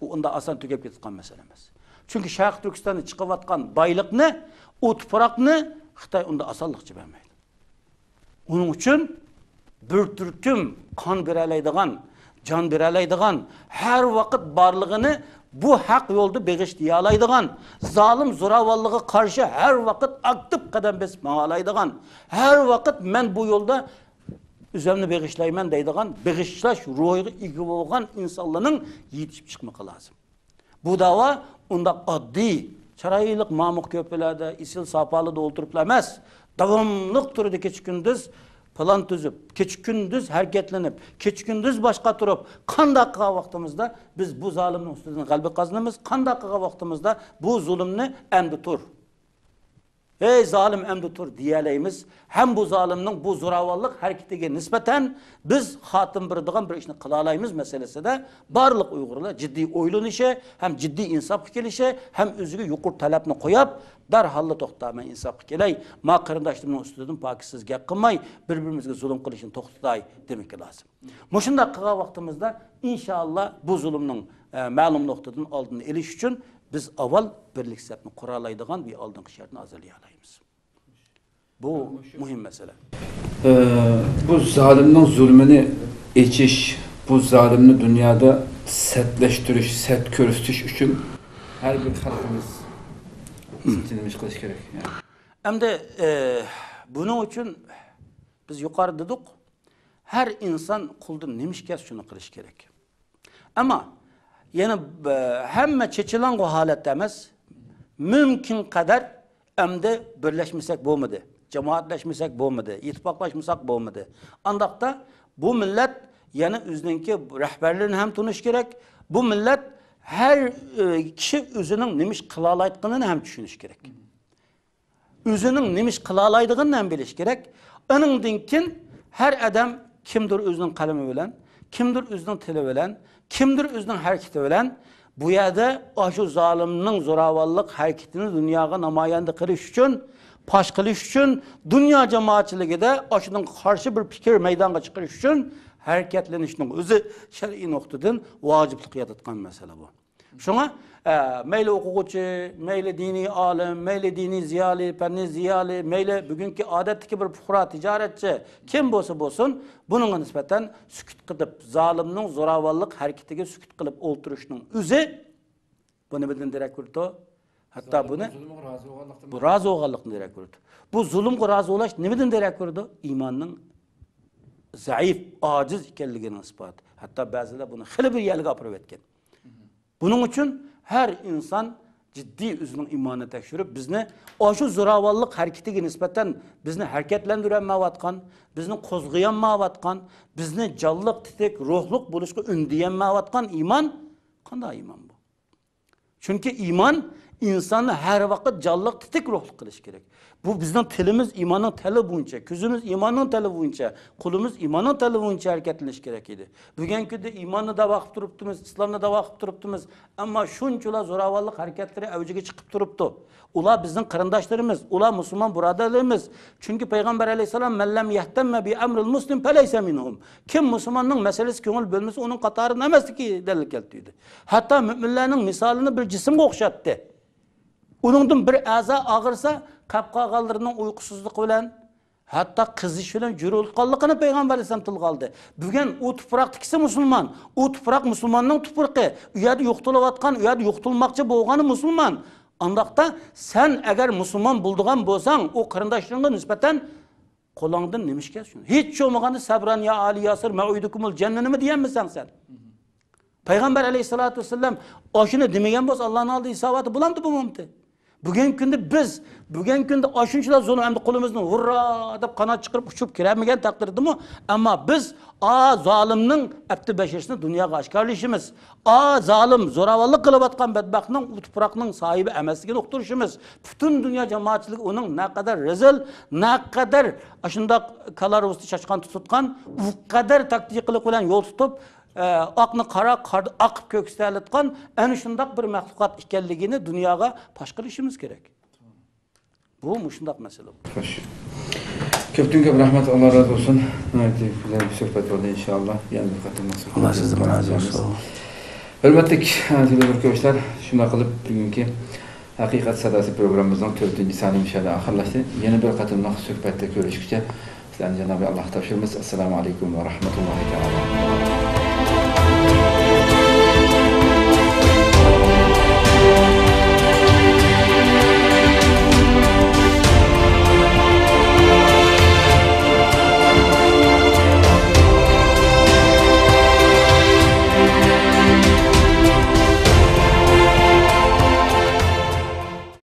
ئۇ ئۇنداق ئاسان تۈگەپ كېتىدىغان مەسىلە ئەمەس. چۈنكى شەرقىي تۈركىستاندا چىقىۋاتقان بايلىقنى، ئۇ تۇپراقنى خىتاي ئۇنداق ئاسانلىقچە بەرمەيدۇ. ئۇنىڭ ئۈچۈن بىر تۈركۈم قان بېرەلەيدىغان، جان بېرەلەيدىغان، ھەر ۋاقىت بارلىقىنى بۇ ھەق يولدا بېغىشلىيالايدىغان، زالىم زوراۋانلىقىغا قارشى ھەر ۋاقىت ئاكتىپ قەدەم بېسىپ ماڭالايدىغان، ھەر ۋاقىت مەن بۇ يولدا ئۆزۈمنى بېغىشلايمەن دەيدىغان بېغىشلاش روھىغا ئىگە بولغان ئىنسانلارنىڭ يېتىشىپ چىقمىقى لازىم. بۇ داۋا ئۇنداق ئاددىي، چىرايلىق مامۇق كۆپىلەردە، ئېسىل ساپالىدا ئولتۇرۇپلا ئەمەس، داۋاملىق تۈردە كېچە-كۈندۈز پىلان تۈزۈپ، كېچە-كۈندۈز ھەرىكەتلىنىپ، كېچە-كۈندۈز باش قاتۇرۇپ، قانداق قىلغان ۋاقتىمىزدا بىز بۇ زالىمنىڭ ئۈستىدىن غەلىبە قازىنىمىز، قانداق قىلغان ۋاقتىمىزدا بۇ زۇلۇمنى ئەمدى تۇر، ھەي زالىم، ئەمدى تۇر دېيەلەيمىز. ھەم بۇ زالىمنىڭ بۇ زوراۋانلىق ھەرىكىتىگە نىسبەتەن بىز خاتىمە بېرىدىغان بىر ئىشنى قىلالايمىز مەسىلىسىدە بارلىق ئۇيغۇرلار جىددىي ئويلىنىشى، ھەم جىددىي ئىنساپقا كېلىشى، ھەم ئۆزىگە يۇقىرى تەلەپنى قويۇپ، دەرھاللا توختا، مەن ئىنساپقا كېلەي، ما قېرىنداشلىرىمنىڭ ئۈستىدىن پاكىتسىز گەپ قىلماي، بىر-بىرىمىزگە زۇلۇم قىلىشنى توختىتاي دېمەككە لازىم. مۇشۇنداق قىلغان ۋاقتىمىزدا، ئىنشائاللا، بۇ زۇلۇمنىڭ، ئە، مەلۇم نۇقتىدىن ئالدىنى ئېلىش ئۈچۈن بىز ئاۋۋال بىرلىك سەپنى قۇرالايدىغان بىر ئالدىنقى شەرتنى ھازىرلىيالايمىز. بۇ مۇھىم مەسىلە. ئە، بۇ زالىمنىڭ زۇلمىنى ئېچىش، بۇ زالىمنى دۇنيادا سەتلەشتۈرۈش، سەت كۆرسىتىش ئۈچۈن ھەر بىر خەلقىمىز نېمە ئىش قىلىش كېرەك؟ ئەمدى، ئە، بۇنىڭ ئۈچۈن بىز يۇقىرىدا دېدۇق، ھەر ئىنسان قولىدىن نېمە ئىش كەلسە شۇنى قىلىش كېرەك. ئەمما يەنە، ئە، ھەممە چېچىلاڭغۇ ھالەتتە ئەمەس، مۇمكىن قەدەر ئەمدى بىرلەشمىسەك بولمىدى، جامائەتلەشمىسەك بولمىدى، ئىتتىپاقلاشمىساق بولمىدى. ئانداقتا بۇ مىللەت يەنە ئۆزىنىڭكى رەھبەرلىرىنى ھەم تونۇش كېرەك. بۇ مىللەت ھەر، ئە، كىشى ئۆزىنىڭ نېمە ئىش قىلالايدىغىنىنى ھەم چۈشىنىش كېرەك. ئۆزىنىڭ نېمە ئىش قىلالايدىغىنىنى ھەم بىلىش كېرەك. ئۇنىڭدىن كېيىن ھەر ئادەم كىمدۇر ئۆزىنىڭ قەلىمى بىلەن، كىمدۇر ئۆزىنىڭ تىلى بىلەن، كىمدۇر ئۆزىنىڭ ھەرىكىتى بىلەن بۇ يەردە ئاشۇ زالىمنىڭ زوراۋانلىق ھەرىكىتىنى دۇنياغا نامايەندە قىلىش ئۈچۈن، پاش قىلىش ئۈچۈن، دۇنيا جامائەتچىلىكىدە ئاشۇنىڭغا قارشى بىر پىكىر مەيدانغا چىقىرىش ئۈچۈن ھەرىكەتلىنىشنىڭ ئۆزى شەرئىي نۇقتىدىن ۋاجىپلىققا ياتىدىغان مەسىلە بۇ. شۇڭا، ئە، مەيلى ئوقۇغۇچى، مەيلى دىنىي ئالىم، مەيلى دىنىي زىيالىي، پەننىي زىيالىي، مەيلى بۈگۈنكى ئادەتتىكى بىر پۇقرا تىجارەتچى، كىم بولسا بولسۇن، بۇنىڭغا نىسبەتەن سۈكۈت قىلىپ، زالىمنىڭ زوراۋانلىق ھەرىكىتىگە سۈكۈت قىلىپ ئولتۇرۇشنىڭ ئۆزى، بۇ نېمىدىن دېرەك بېرىدۇ؟ ھەتتا بۇنى زۇلۇمغا رازى بولغانلىقتىن بۇ رازى بولغانلىقتىن دېرەك بېرىدۇ. بۇ زۇلۇمغا رازى بولۇش نېمىدىن دېرەك بېرىدۇ؟ ئىماننىڭ زەئىپ، ئاجىز ئىكەنلىكىنىڭ ئىسپاتى. ھەتتا بەزىلەر بۇنى خېلى بىر يەرگە ئاپىرىۋەتكەن. بۇنىڭ ئۈچۈن ھەر ئىنسان جىددىي ئۆزىنىڭ ئىمانىنى تەكشۈرۈپ، بىزنى ئاشۇ زوراۋانلىق ھەرىكىتىگە نىسبەتەن بىزنى ھەرىكەتلەندۈرەلمەيۋاتقان، بىزنى قوزغىيالمايۋاتقان، بىزنى جانلىق، تېتىك، روھلۇق بولۇشقا ئۈندىيەلمەيۋاتقان ئىمان قانداق ئىمان بۇ؟ چۈنكى ئىمان ئىنساننى ھەر ۋاقىت جانلىق، تېتىك روھلۇق قىلىشى كېرەك. بۇ بىزنىڭ تىلىمىز ئىماننىڭ تەلىپى بويىچە، كۆزىمىز ئىماننىڭ تەلىپى بويىچە، قولىمىز ئىماننىڭ تەلىپى بويىچە ھەرىكەتلىنىشى كېرەك ئىدى. بۈگۈنكى كۈندە ئىماننى داۋا قىلىپ تۇرۇپتىمىز، ئىسلامنى داۋا قىلىپ تۇرۇپتىمىز. ئەمما شۇنچىلا زوراۋانلىق ھەرىكەتلىرى ئەۋجىگە چىقىپ تۇرۇپتۇ. ئۇلار بىزنىڭ قېرىنداشلىرىمىز، ئۇلار مۇسۇلمان بۇرادەرلىرىمىز. چۈنكى پەيغەمبەر ئەلەيھىسسالام، «مەن لەم يەھتەممە بى ئەمرىل مۇسلىم پەلەيسە مىنھۇم.» كىم مۇسۇلماننىڭ مەسىلىسىگە كۆڭۈل بۆلمىسە، ئۇنىڭ قاتارىدىن ئەمەسلىكى دەلىل كەلتۈردى. ھەتتا مۆمىنلەرنىڭ مىسالىنى بىر جىسىمغا ئوخشاتتى. ئۇنىڭدىن بىر ئەزا ئاغرىسا، قاپ قالغانلىرىنىڭ ئۇيقۇسىزلىقى بىلەن، ھەتتا قىزىشى بىلەن جۆرىلىتقانلىقىنى پەيغەمبەر ئەلەيھىسسالام تىلغا ئالدى. بۈگۈن ئۇ تۇپراقتىكىسى مۇسۇلمان، ئۇ تۇپراق مۇسۇلماننىڭ تۇپرىقى، ئۇ يەردە يوقىتىلىۋاتقان، ئۇ يەردە يوقىتىلماقچى بولغىنى مۇسۇلمان. ئانداقتا سەن ئەگەر مۇسۇلمان بولىدىغان بولساڭ، ئۇ قېرىنداشلىرىڭغا نىسبەتەن قولۇڭدىن نېمە ئىش كەلسۇن؟ ھېچ بولمىغاندا، «سەبران يا ئالى ياسىر، مەۋئىدۇكۇمۇل جەننە»نىمۇ دېيەلمىسەڭ سەن. پەيغەمبەر ئەلەيھىسسالاتۇ ۋەسسالام ئاشۇنى دېمىگەن بولسا، ئاللانىڭ ئالدىدا ھېساباتى بولامدۇ، بولمامتى؟ بۈگۈنكى كۈندە بىز، بۈگۈنكى كۈندە ئاشۇنچىلا زۇلۇم ئەمدى قولىمىزنى ھۇررا دەپ قانات چىقىرىپ ئۇچۇپ كىرەلمىگەن تەقدىردىمۇ، ئەمما بىز ئا زالىمنىڭ ئەپتى بەشىرىسىنى دۇنياغا ئاشكارىلىشىمىز. ئا زالىم زوراۋانلىق قىلىۋاتقان بەتبەختنىڭ ئۇ تۇپراقنىڭ ساھىبى ئەمەسلىكىنى ئۇقتۇرۇشىمىز. پۈتۈن دۇنيا جامائەتچىلىكى ئۇنىڭ نەقەدەر رەزىل، نەقەدەر ئاشۇنداق كالار ئۈستى چاچقان تۇتۇتقان، ئۇ قەدەر تاكتىكىلىق بىلەن يول تۇتۇپ، ئە، ئاقنى قارا، قارنى ئاق قىلىپ كۆكسىتەلەتقان ئەنە شۇنداق بىر مەخلۇقات ئىكەنلىكىنى دۇنياغا پاش قىلىشىمىز كېرەك. بۇ مۇشۇنداق مەسىلە. خوش. كۆپتىن كۆپ رەھمەت، ئاللا رازى بولسۇن. ناھايىتى گۈزەل بىر سۆھبەت بولدى، ئىنشائاللا. يەنە بىر قېتىم سۆھبەت ئاللا سىزدىن رازى بولسۇن. ھۆرمەتلىك تېلېۋىزور كۆرۈشلەر، شۇنداق قىلىپ بۈگۈنكى ھەقىقەت ساداسى پروگراممىمىزنىڭ تۆتىنچى سانى مۇشۇ يەردە ئاخىرلاشتى. يەنە بىر قېتىملىق سۆھبەتتە كۆرۈشكىچە سىلەرنى جانابى ئاللاغا تاپشۇرىمىز. ئەسسالامۇ ئەلەيكۇم ۋە رەھمەتۇللاھى تائالا.